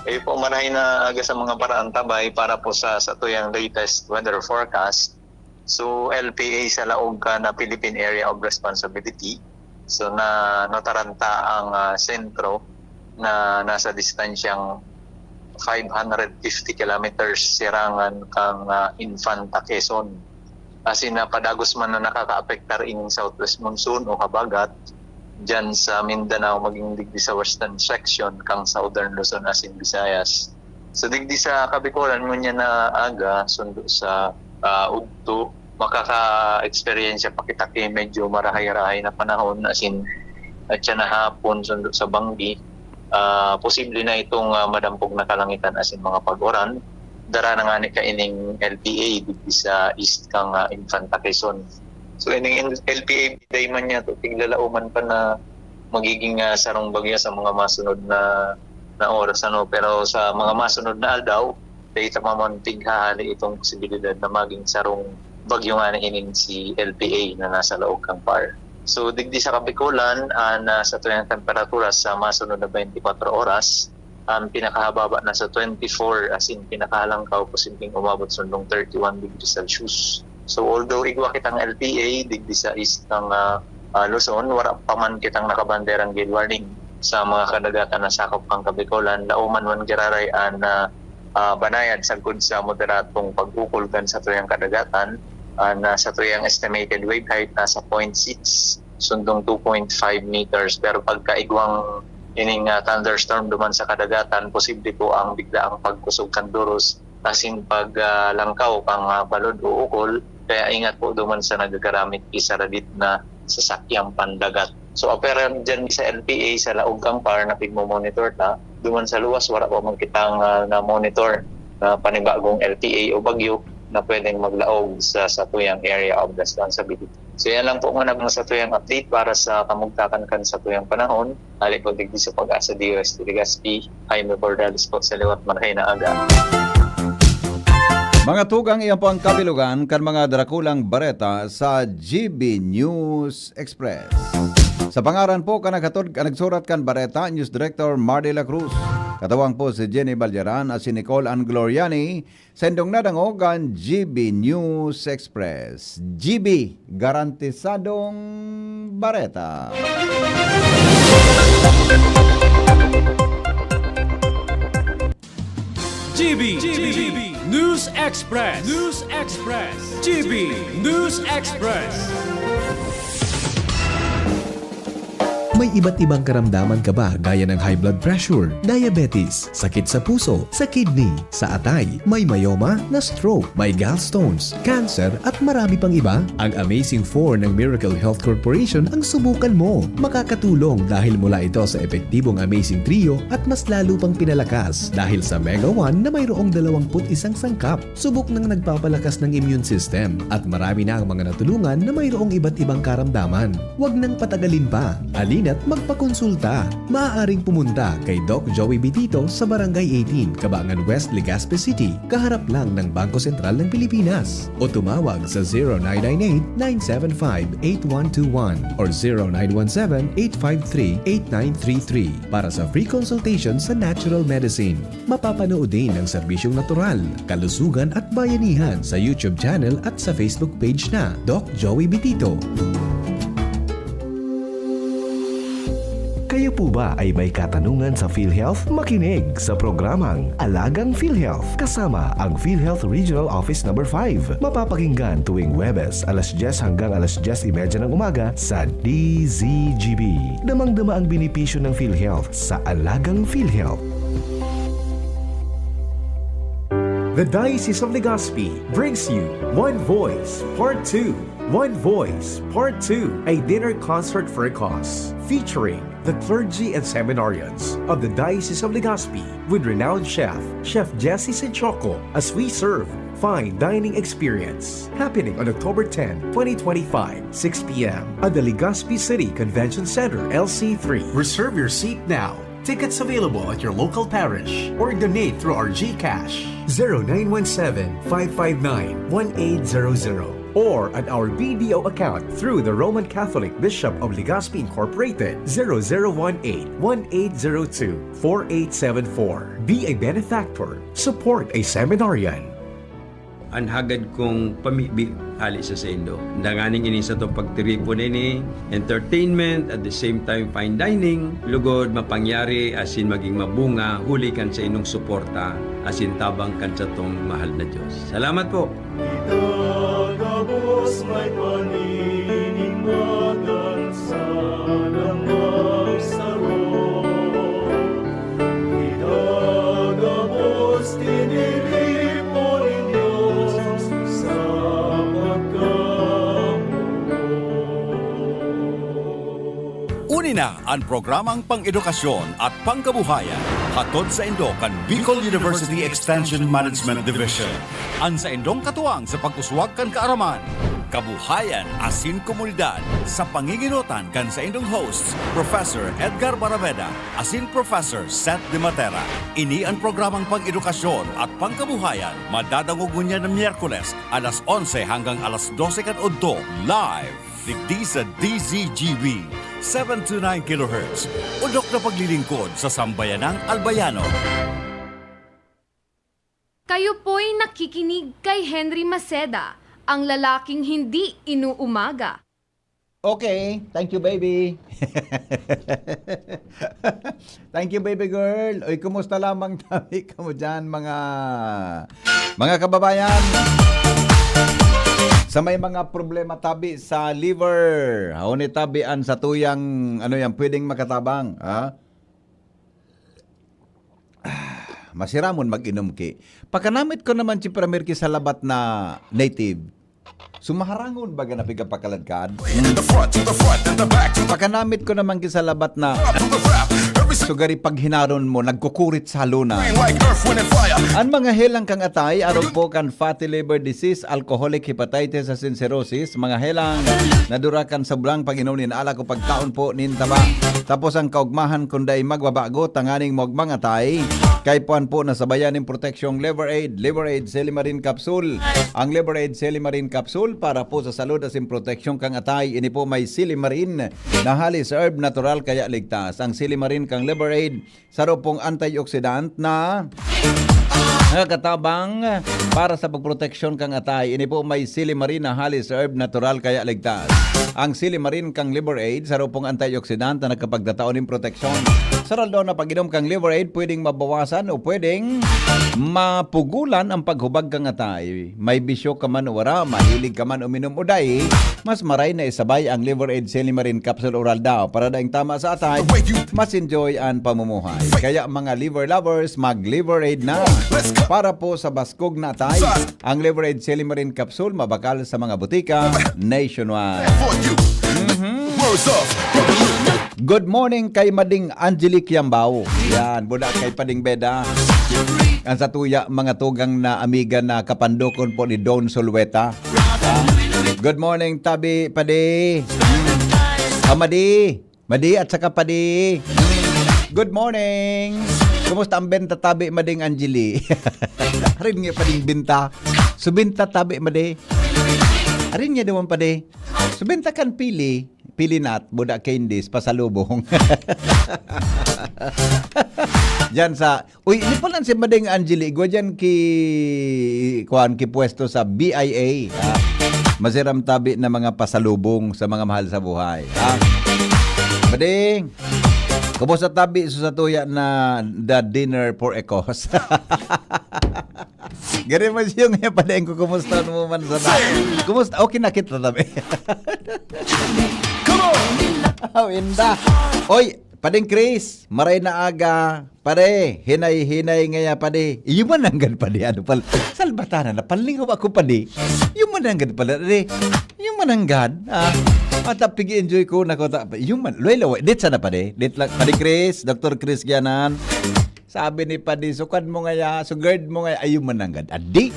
Kayo po, marahay na aga sa mga paraantabay para po sa satuyang latest weather forecast. So, L P A sa laog kan Philippine Area of Responsibility. So, na notaran ta ang ah, sentro na nasa distansyang five hundred fifty kilometers sirangan kan ah, Infanta, Quezon. Asin na padagos man na nakakaapektar ining southwest monsoon o habagat dyan sa Mindanao, maging digdi sa western section kang Southern Luzon asin Visayas. So, digdi sa Kabikolan, ngunyan na aga, sundo sa ah, udto, makaka-eksperyensya pa kita ki medyo marahay-rahay na panahon, asin at siya na hapon, sundo sa banggi. Ah, posible na itong ah, madampog na kalangitan asin mga pag-uran. Dara na ngani kaining L P A digdi sa east kang ah, Infanta, Quezon. So, ining L P A, dai man niya to, tiglalauman pa na magiging ah, sarong bagyo sa mga masunod na na oras, ano. Pero sa mga masunod na aldaw, dai ta mamantighahali itong posibilidad na maging sarong bagyo ngani ining si L P A na nasa laog kan PAR. So, digdi sa Kabikolan, an ah, satuyang temperatura sa masunod na twenty-four oras, ang pinakahababa nasa twenty-four, asin pinakahalangkaw posibleng umabot sundong thirty-one degrees Celsius. So, although igwa kitang L P A digdi sa east kan ah, ah, Luzon, wara pa man kitang nakabanderang gale warning sa mga kadagatan na sakop kan Kabikolan. Lauman man giraray an ah, ah, banayad sagkod sa moderadong pag-ukol kan satuyang kadagatan. An ah, satuyang estimated wave height nasa point six sundong two point five meters. Pero pagkaigwang ining ah, thunderstorm duman sa kadagatan, posible po ang biglaang pagkusog kan duros asin paglangkaw kan ah, balod o ukol. Kaya ingat po duman sa nagagaramit ki sa radit na sasakyang pandagat. So, apwera dyan sa L P A, sa laog kan PAR na pigmo-monitor ta, duman sa luwas, wara pa man kitang ah, na-monitor na panibagong L P A o bagyo na pwedeng maglaog sa satuyang area of responsibility. So, yan lang po muna ang satuyang update para sa kamugtakan kan satuyang panahon. Hali po digdi sa Pag-asa D O S T Legazpi, Jaime Bordales po sa liwat, marahay na aga. Mga tugang, iyan po ang kabilugan kan mga drakulang bareta sa G B News Express. Sa pangaran po kan naghatod, kan nagsurat kan bareta, News Director Mardy La Cruz. Katuwang po si Jenny Balderan at si Nicole Angloriani, sa indong nadangog an G B News Express. G B, garantisadong bareta. G B, G B, News Express, News Express, G B, News Express. May iba't ibang karamdaman ka ba, gaya ng high blood pressure, diabetes, sakit sa puso, sa kidney, sa atay, may myoma, na-stroke, may gallstones, cancer, at marami pang iba? Ang Amazing Four ng Miracle Health Corporation ang subukan mo. Makakatulong dahil mula ito sa epektibong Amazing Trio at mas lalo pang pinalakas dahil sa Mega One na mayroong dalawampu't isang sangkap. Subok ng nagpapalakas ng immune system at marami na ang mga natulungan na mayroong iba't ibang karamdaman. Huwag nang patagalin pa. Halina't magpakonsulta. Maaaring pumunta kay Doc Joey Bitito sa Barangay eighteen, Cabangan West, Legazpi City, kaharap lang ng Bangko Sentral ng Pilipinas. O tumawag sa zero nine nine eight, nine seven five, eight one two one or zero nine one seven, eight five three, eight nine three three para sa free consultation sa natural medicine. Mapapanood din ang serbisyong natural, kalusugan at bayanihan sa YouTube channel at sa Facebook page na Doc Joey Bitito. Kayo po ba ay may katanungan sa PhilHealth? Makinig sa programang Alagang PhilHealth kasama ang PhilHealth Regional Office Number five. Mapapakinggan tuwing Huwebes, alas dyes hanggang alas dyes y media ng umaga sa D Z G B. Damang-dama ang benepisyo ng PhilHealth sa Alagang PhilHealth. The Diocese of Legazpi brings you One Voice Part two. One Voice Part two, a dinner concert for a cause, featuring the clergy and seminarians of the Diocese of Legazpi with renowned chef, Chef Jesse Sinchoco, as we serve fine dining experience, happening on October ten, twenty twenty-five, six p m at the Legazpi City Convention Center, L C three. Reserve your seat now. Tickets available at your local parish or donate through our GCash, zero nine one seven, five five nine, one eight zero zero, or at our B D O account through the Roman Catholic Bishop of Legazpi Incorporated, zero zero one eight, one eight zero two, four eight seven four. Be a benefactor. Support a seminarian. An hagad kong pamibi hali sa saindo. Danganing ini satong pagtiripon ini, entertainment, at the same time fine dining, lugod mapangyari asin maging mabunga huli kan saindong suporta asin tabang kan satong mahal na Dios. Salamat po! Kita gabos may paninimbagan sa damang saro. Kita gabos tiniripo nin Dios sa pagkamoot. Uni na an programang pang-edukasyon at pangkabuhayan, hatod saindo kan Bicol University Extension Management Division. An saindong katuwang sa pag-uswag kan kaaraman, kabuhayan asin komunidad, sa pangingenotan kan saindong hosts, Professor Edgar Baraveda asin Professor Seth De Matera. Ini an programang pang-edukasyon at pangkabuhayan, madadangog ngunyan na Miyerkules, alas onse hanggang alas dose kan udto, live, digdi sa D Z G B, seven two nine kilohertz, udok na paglilingkod sa sambayanang Albayano. Kayo po'y nakikinig kay Henry Maceda, ang lalaking hindi inuumaga. Okay. Thank you, baby. Thank you, baby girl. Uy, kumusta lamang tabi kamo dyan, mga, mga kababayan? Sa may mga problema tabi sa liver, hao ni tabi an satuyang, ano yan, pwedeng makatabang, ha? Ah, masiramon mag-inom ki. Pakanamit ko naman si Pramirki sa labat na native. Sumaharangon baga na pigapakaladkad. In the front, to the front, in the back, to the Pakanamit ko naman ki sa labat na front, to the back. Every sugari paghinaron mo, nagkukurit sa haluna. Green like earth, wind, and fire. An mga helang kang atay, arog po kan fatty liver disease, alcoholic hepatitis, asin cirrhosis, mga helang nadura kan sobrang pag-inom nin alak o pagkaon po nin taba. Tapos ang kaugmahan kun dai magbabago, tanganing maugmang atay, Kaipuhan po na sabayan nin proteksyong Liver Aid, Liver Aid Silimarin Capsule. Ang Liver Aid Silimarin Capsule para po sa salud asin proteksyon kan atay. Ini po may silimarin na halis herb natural kaya ligtas. Ang silimarin kan Liver Aid, saro pong antioxidant na nakakatabang para sa pagproteksyon kan atay. Ini po may silimarin na halis herb natural kaya ligtas. Ang silimarin kan Liver Aid, saro pong antioxidant na nakapagtatao nin proteksyon. Sa aldaw na pag-inom kan Liver Aid, pwedeng mabawasan o pwedeng mapugulan ang paghubag kan atay. May bisyo ka man o wara, mahilig ka man uminom o dai, mas maray na isabay ang Liver Aid Silimarin Capsule Oral daw para daing tama sa atay, mas enjoy ang pamumuhay. Kaya mga liver lovers, mag Liver Aid na. Para po sa baskog na atay, ang Liver Aid Silimarin Capsule mabakal sa mga butika nationwide. For you. Words of Good morning kay Mading Angelique Yambao. Yan, buda kay Pading Beda. Ang satuya, mga tugang na amiga na kapandokon po ni Don Solweta. Ah, good morning, Tabi, Padi. Ah, Madi. Madi at saka Padi. Good morning. Kumusta ang benta, Tabi, Mading Angeli? Arin nga Pading benta. So, benta, Tabi, Madi. Arin nga naman, Padi. So, benta kan pili. Pili nat, buda candies, pasalubong. Diyan sa, uy, ini pala si Mading Angeli, igwa diyan ki, kuan, ki pwesto sa B I A, ha? Masiram tabi na mga pasalubong sa mga mahal sa buhay, ha? Mading, kumusta tabi sa satuya na the dinner for a cause? Gari mo siyang nga pala yung kukumusta mo man sana. Kumusta? Okay na kita tabi. Come on! Oh, inda. Oy, Pading Chris, maray na aga. Pare, hinay-hinay ngaya, pare. Iyo man nanggad, pare. Ano pala? Salbatana na, palingaw ako, pare. Iyo man nanggad, pare. Pare, iyo man nanggad. Ah, at pig-enjoy ko na ko. Ta, iyo man, luway-luway. Dit sana, pare. Dit lang, pare Chris, Doctor Chris Gianan. Sabi ni Padi, "Sukad mo ngaya, sugad mo ngaya." Iyo man nanggad. Adi.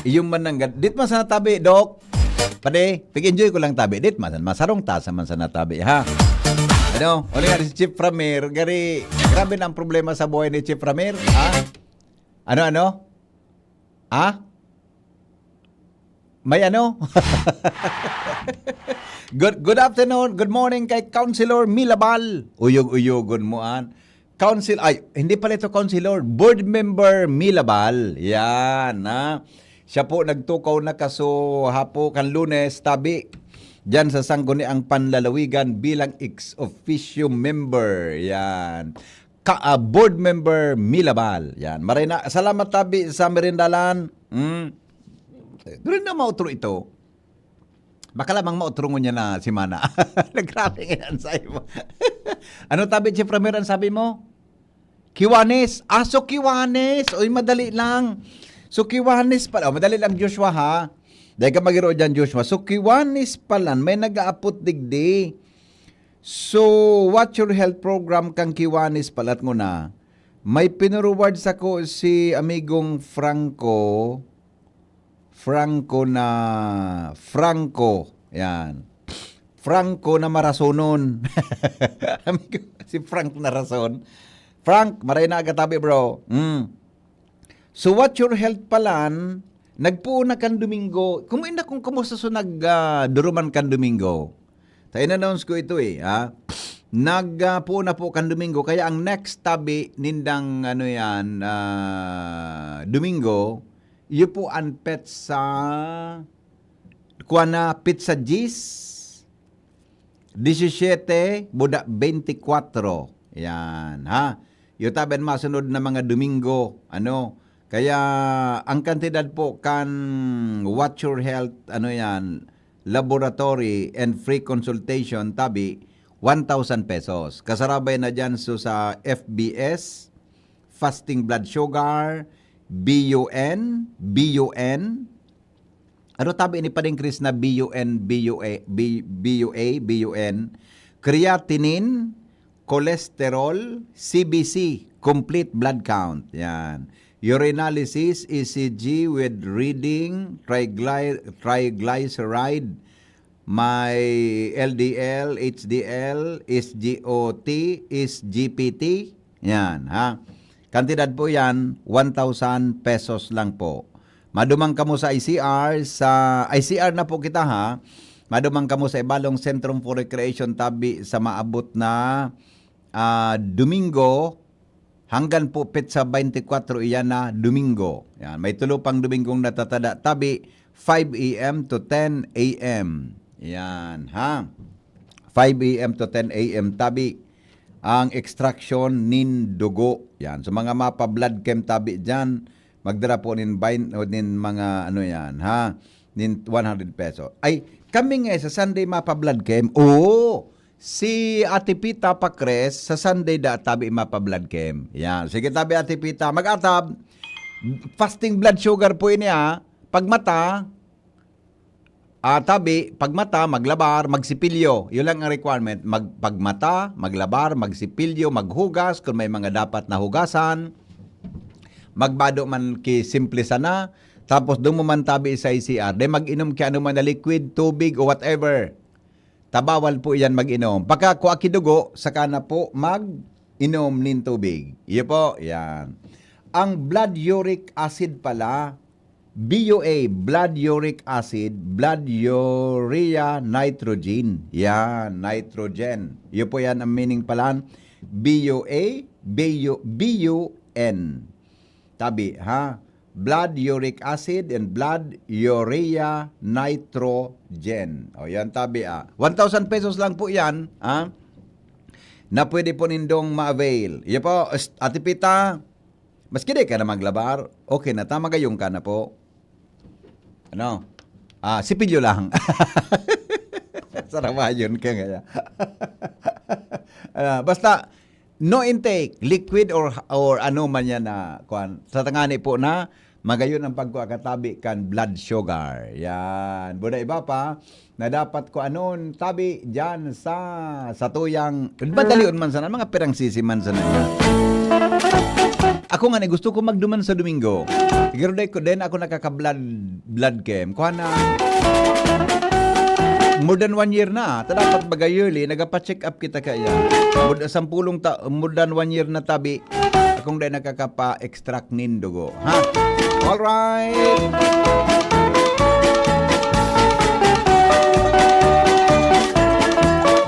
Iyo man nanggad. Dit man sana tabi, Doc. Padi, pig-enjoy ko lang tabi. Dit man, masarong tasa man sana tabi, ha? Ano? Uli nga si Chief Ramir, gari, grabe na ang problema sa buhay ni Chief Ramir, ha? Ano, ano? Ha? May ano? Good, good afternoon, good morning kay Councilor Milabal. Uyog-uyogon mo an. Council, ay, hindi pala ito Councilor, Board Member Milabal. Yan, ha? Siya po nagtukaw na kaso hapo kan Lunes, tabi. Diyan sa Sangguniang Panlalawigan bilang ex officio member. Yan. Ka, ah, Board Member Milabal. Yan. Maray na. Salamat tabi sa merindalan. Mm. Doon na mautro ito. Baka lamang mautro ngunyan na semana. Grabe nga yan sa imo. Ano tabi, Chief Ramir, ang sabi mo? Kiwanis. Ah, so Kiwanis. Uy, madali lang. So Kiwanis pala. Oh, madali lang, Joshua, ha? Dahil ka magiro dyan, Joshua. So Kiwanis pala. May nag-aapot digdi. So, What's Your Health program kan Kiwanis palat nguna. May pinurward sako si amigong Franco. Franco na, Franco. Yan. Franco na marasonon. Amigo, si Frank na rason. Frank, maray na aga tabi, bro. Mm. So, What's Your Health palan, nagpuon na kan Domingo. Kumuin na kung kumusta so nag, ah, duruman kan Domingo. Ta in-announce ko ito eh, ha? Nag, ah, puon na po kan Domingo. Kaya ang next tabi nindang, ano yan, ah, Domingo, iyo po ang petsa, kuwan na, petsa diyes, disisyete, buda beintikwatro. Yan, ha? Iyo tabi an masunod na mga Domingo, ano? Kaya ang kantidad po kan What's Your Health, ano yan, laboratory and free consultation, tabi, one thousand pesos. Kasarabay na dyan so sa F B S, fasting blood sugar, B U N, B U N, ano tabi ni Pading Chris na B U N, B U A, B-, B U A, B U N, creatinine, cholesterol, C B C, complete blood count. Yan. Urinalysis, E C G with reading, trigly-, triglyceride, may L D L, H D L, S G O T, S G P T. Yan, ha? Kantidad po yan, one thousand pesos lang po. Madumang kamo sa I C R, sa I C R na po kita, ha? Madumang kamo sa Ibalong Centrum for Recreation tabi sa maabot na, ah, Domingo, hanggang po petsa twenty-four, iyan na Domingo. Yan, may tulo pang Domingong natatada tabi, five a m to ten a m. Yan, ha? Five a m to ten a m tabi ang extraction nin dugo. Yan. So, mga mapa-blood chem tabi dyan, magdara po nin bain-, o nin mga ano yan, ha? Nin one hundred peso. Ay, kami nga sa Sunday mapa-blood chem, oo, si Ate Pita Pacres sa Sunday da tabi mapa-blood chem. Yan. Sige tabi, Ate Pita, mag-atab. Fasting blood sugar po ini, ha? Pagmata, ah, tabi, pagmata, maglabar, magsipilyo. Yun lang ang requirement. Mag-, pagmata, maglabar, magsipilyo, maghugas kung may mga dapat na hugasan. Magbado man ki simple sana. Tapos doon mo man tabi sa I C R. Then mag-inom ki ano man na liquid, tubig o whatever. Ta bawal po iyan mag-inom. Pagka kua ki dugo, saka na po mag-inom nin tubig. Iyo po, yan. Ang blood uric acid pala, B U A, blood uric acid, blood urea nitrogen. Yan, nitrogen. Iyo po yan ang meaning pala. B U A, B U, B U N. Tabi, ha? Blood uric acid and blood urea nitrogen. O, yan, tabi, ah. One thousand pesos lang po yan, ah, na pwede po nindong ma-avail. Iyo po, est-, Ate Pita, maski di ka na maglabar, okay na ta, magayong ka na po. Ano? Ah, sipilyo lang. Sarawayon ka ngaya. Ah, basta, no intake, liquid or, or ano man yan na, kuwan. Sa tangani po na, magayon ang pagkuha katabi kan blood sugar. Yan. Buda iba pa, na dapat ko anon tabi dyan sa, sa tuyang, madalion man sana, mga pirangsisi man sana. Ako nga ni, gusto ko magduman sa Domingo. Siguro dahil ko din ako nakaka-blood, blood chem. Kuha na, more than one year na. Ta dapat baga yearly, nagapa-check up kita kaya. More, sampulong ta-, more than one year na tabi. Akong dahil nakakapa-extract nin dugo. Ha? Alright!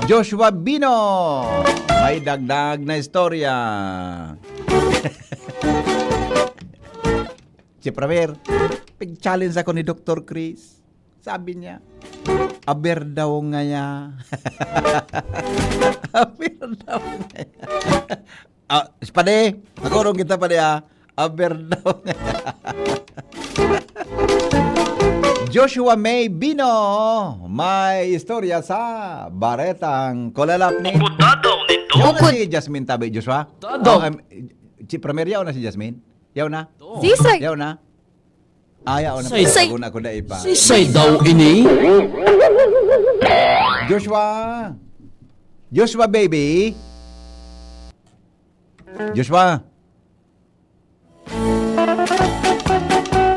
Joshua Bino, may dagdag na istorya. Si Pramer, pig-challenge ako ni Doktor Chris. Sabi niya, aber daw ngaya. Aber daw ngaya. Ah, si Pade, magurong kita, Pade, ah. Aber daw ngaya. Joshua May Bino, may istorya sa Baretang Kulalap ni Bukod daw nito. Yaw na si Jasmine tabi, Joshua. Bukod daw. Oh, um, si Pramer, yaw na si Jasmine? Yaw na? Sisay. Yaw na? Ay, ako na Say, pala, say, ako na, ako na ipa. Say daw ini. Joshua. Joshua, baby. Joshua.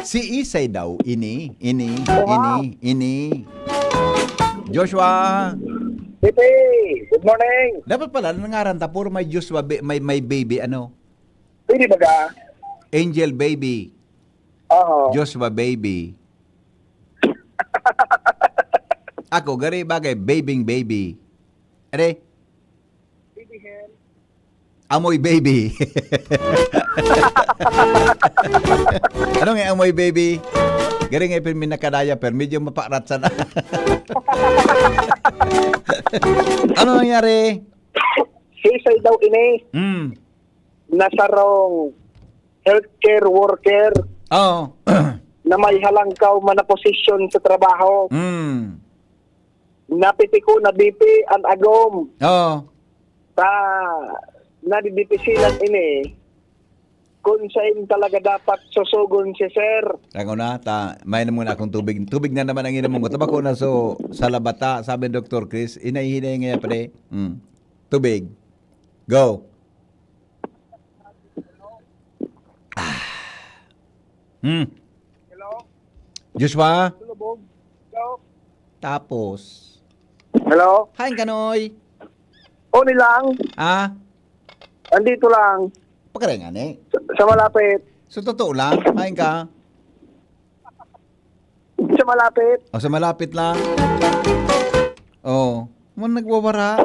Si Isay daw, ini, ini, ini, ini. Joshua. Titi, good morning. Dapat pala, nangaran ta, puro may Joshua, ba-, may, may baby, ano? Pwede ba ka? Angel baby. Oo. Joshua baby. Ako, gari bagay, babing baby. Are? Baby hair. Amoy baby. Ano nga amoy baby? Gari nga ipin minakadaya, pero medyo maparat sana. Ano nangyari? Sisay daw ini. Hmm. Nasa wrong healthcare worker Oo. Na may halangkaw man na posisyon sa trabaho. Mm. Napitiko na B P an agom. Oo. Ta, nadidipisilan ini kung sain talaga dapat susugon si sir. Tango na, ta, may na muna akong tubig. Tubig na naman ang inom ko. Tabako na so, sa labata, sabi ni Doktor Chris, inay-hinay nga yan, pre. Mm. Tubig. Go. Ah. Hmm. Hello? Joshua? Hello, Bog. Hello? Tapos? Hello? Hain ka, Noy? O, nilang? Ah? Andito lang. Pagkarengan eh. Sa, sa malapit. So, totoo lang. Main ka. Sa malapit. O, sa malapit lang. Oh. Mo nagwawara.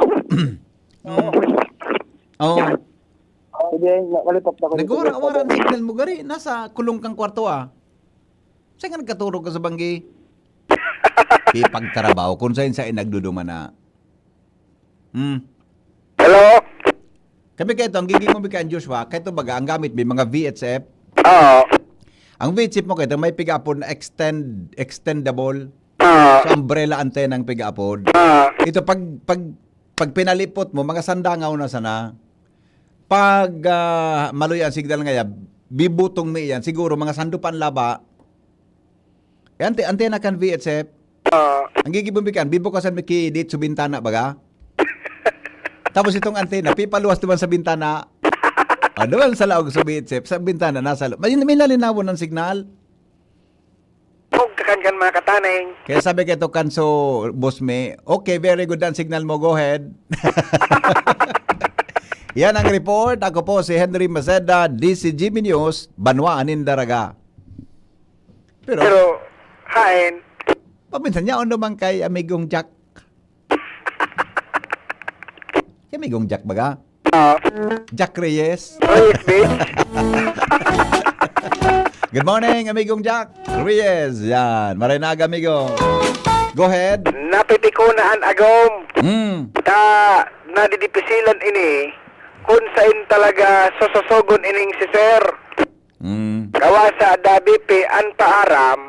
Oo. Oh. Sige, malipot ako. Nagwawara-wara ang signal mo, gari. Nasa kulong kang kwarto, ah. Saan ka nagkaturog ka sa banggi? Ipagtarabaho kung saan saan nagdudumana. Hmm. Hello? Kami kaito, ang gigi mo kan Joshua, kaito baga, ang gamit may mga V H F. Oo. Ang V H F mo kaito, may piga-apod na extend, extendable. Ah, So, umbrella antenna ang piga-apod. ah, Ito, pag, pag, pag pinalipot mo, mga sandangaw na sana. Pag ah, maluya ang signal ngaya, bibutong mi yan. Siguro, mga sandupan laba. Eh, ante, antena kan V H F. ah, Ang gigibon mi kan, bibukasan mi ki dito sa bintana, baga? Tapos itong antena, pipaluwas naman sa bintana. Ah, doon sa laog sa V H F, sa bintana, nasa loob. May, may nalinawon ng signal. Huwag kakan kan mga kataning. Kaya sabi ko ito, Kanso, boss me, okay, very good ang signal mo, go ahead. Yan ang report. Ako po si Henry Maceda, D C G B News, Banwa Anin Daraga. Pero, Pero, hain. Paminsan niya, ano man kay Amigong Jack? Kay Amigong Jack baga? Ah, Jack Reyes. Reyes, be. Good morning, Amigong Jack Reyes. Yan, maray na aga, amigo. Go ahead. Napipikuna an agom. Mm. Ta, nadidipisilan ini. Kung sain talaga sususugon ining si Sir. Mm. Kawasa dabi pi an paaram,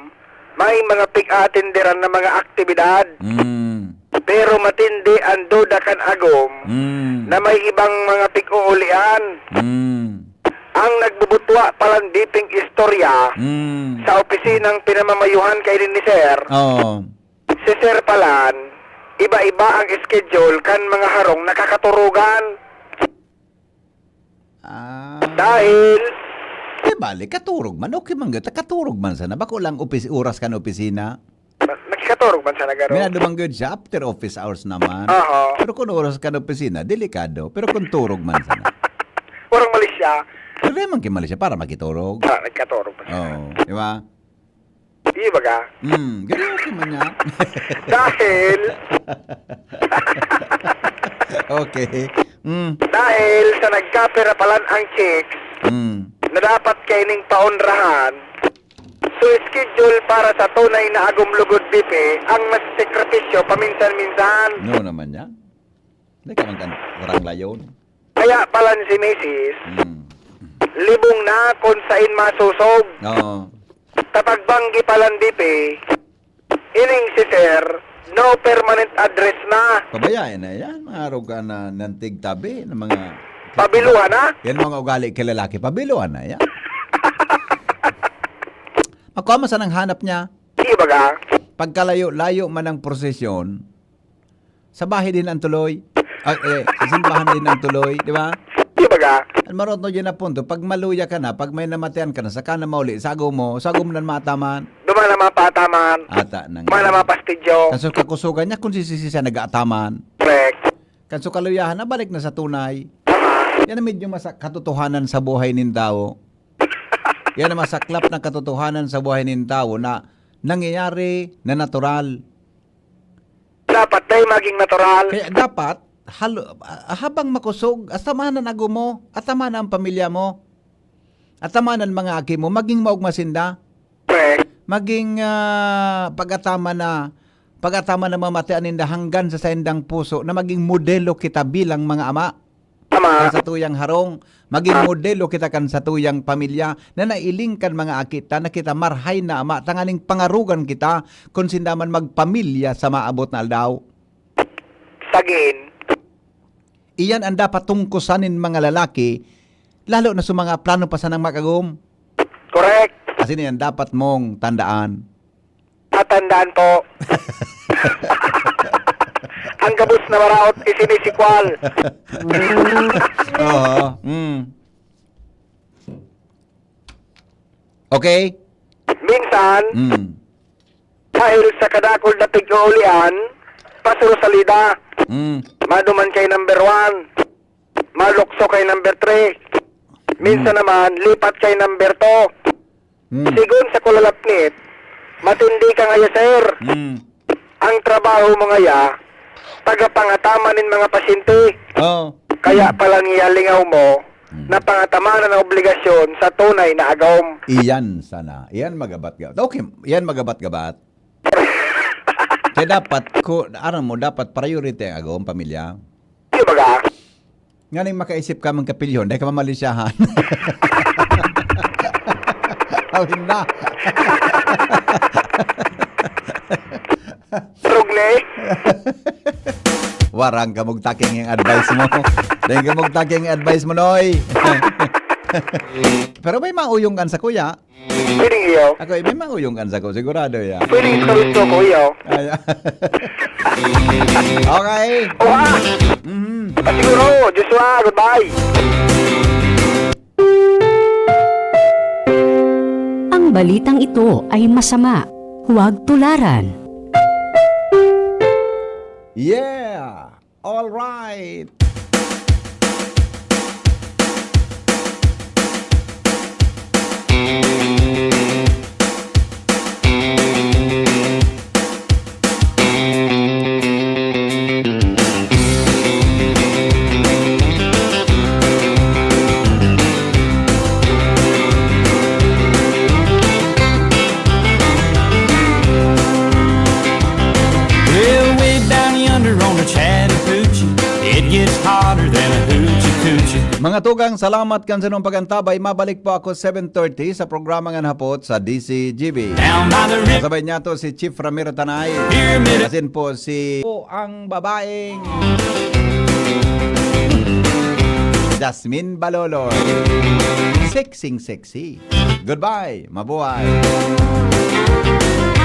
may mga pig-atindiran na mga aktibidad. Mm. Pero matindi an duda kan agom Mm. na may ibang mga pig-uulian. Mm. Ang nagbubutwa palan diping istorya Mm. sa opisinang pinamamayuhan kaini ni Sir. Oh. Si Sir palan, iba-iba ang schedule kan mga harong nakakaturugan. Ah. Dahil, Eh, bali, katurog man. Okay man, gata, katurog man sana. Bako lang opis, oras kan opisina. nakikaturog man sana garo. Minado man gud siya, after office hours naman. Aha. Pero kung oras kan opisina, delikado. Pero kung turog man sana. Urang mali siya. Pero di man kimali siya para makiturog. Ah, nagkaturog man sana. Oo, di ba? Di ba ka? Hmm, ganyan okay man niya. Dahil, Okay. Hmm. dahil sa nagkapira palan ang chicks Hmm. na dapat kaining paonrahan, so schedule para sa tunay na agom lugod bipi ang mas sakripisyo paminsan-minsan. No naman niya. Hindi ka man kan-, karanglayon. Kaya palan si misis, Hmm. libong na kung sain masusog. Oo. Tapagbanggi palan bipi, ining si Sir, no permanent address na. Pabayaan na yan. Mga aruga na nantig tabi ng mga... Pabiluhan na? Yan mga ugali kay lalaki. Pabiluhan na yan. Makuha mo sanang hanap niya. Di ba ka? Pagkalayo-layo man ang prosesyon, sa bahay din ang tuloy. Ay, eh, sa simbahan din ang tuloy, di ba? Di ba ka? Ang marot no dyan na punto, pag maluya ka na, pag may namatian ka na, saka na mauli, sagom mo, sagom na mataman. Duman na mapataman. Ata nang... Duman na mapastidyo. Kaso kakusugan niya kung sisisi siya nag-aataman. Correct. Kaso kaluyahan na, balik na sa tunay. Yan ang medyo masak katotohanan sa buhay nin tao. Yan ang masaklap na katotohanan sa buhay nin tao na nangyayari na natural. Dapat tayo maging natural. Kaya dapat, halo, ah, habang makusog, atamanan ago mo, atamanan ang pamilya mo, atamanan mga aki mo, maging maugma sinda, Correct. maging ah, pag-ataman na, pag-ataman na mamatian ninda hanggang sa saindang puso na maging modelo kita bilang mga ama. Tama. Kan satuyang harong, maging modelo kita kan satuyang pamilya na nailing kan mga aki ta na kita marhay na ama, tanganing pangarugan kita kun sinda man magpamilya sa maabot na aldaw. Sagin. Iyan ang dapat tungkusan nin mga lalaki, lalo na sa mga plano pa sanang mag-agom. Correct. Asin iyan dapat mong tandaan. Tatandaan po. Ang gabos na maraot, isinisikwal. Oo. Mm. Okay? Minsan, Mm. dahil sa kadakol na pig-uulian, pasuro salida, Mm. maduman kay number one. malukso kay number three. Minsan Hmm. naman, lipat kay number two. Hmm. Sigon sa kulalapnit, matindi ka ngaya, sir. Hmm. Ang trabaho mo ngaya, tagapangataman nin mga pasyente. Oh. Kaya pala niya lingaw mo Hmm. na pangataman ang obligasyon sa tunay na agom. Iyan sana. Iyan magabat-gabat. Okay, iyan magabat-gabat. Kaya dapat, ko, aram mo, dapat priority ang agom, pamilya. Di ba ka? Nganing makaisip ka mang kapilyon, dai ka mamalisyahan. Awin na. Rugne? Warang ka magtaking yung advice mo. Dai ka magtaking advice mo, Noy. Pero may mauyong kan sa kuya. Pwedeng iyo. Ako, eh, may manguyong kan sako, sigurado ya. Pwedeng sarito ko iyo. Ay, okay. Oha! Mhm. Pasiguro, Joshua, goodbye. Ang balitang ito ay masama. Huwag tularan. Yeah! All right. Well, way down yonder on the Chattahoochee, it gets hotter than a hoochie coochie. Mga tugang, salamat kan sinong pag-antabay. Mabalik po ako seven thirty sa programa Ngan Hapot sa D C G B. Down by the river. Kasabay niya to si Chief Ramiro Tanay. Pyramid. Asin po si po ang babaeng Jasmine Balolo. Sexing sexy. Goodbye. Mabuhay.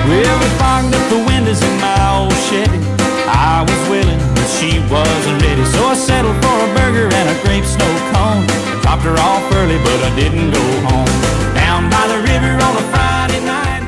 Well, we fogged up the windows in my old Chevy. I was willing, but she wasn't ready. So I settled for a burger and a grape snow cone. Dropped her off early, but I didn't go home. Down by the river on a Friday night.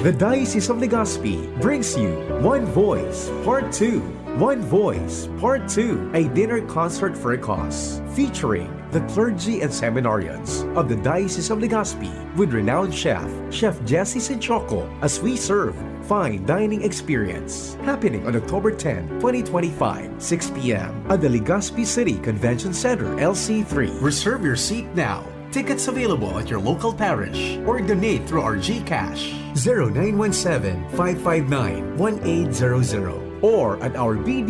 The Diocese of Legazpi brings you One Voice Part two. One Voice Part two, a dinner concert for a cause, featuring the clergy and seminarians of the Diocese of Legazpi with renowned chef, Chef Jesse Sinchoco, as we serve fine dining experience. Happening on October ten, twenty twenty-five, six p m at the Legazpi City Convention Center, L C three. Reserve your seat now. Tickets available at your local parish or donate through our GCash, zero nine one seven, five five nine, one eight zero zero, or at our B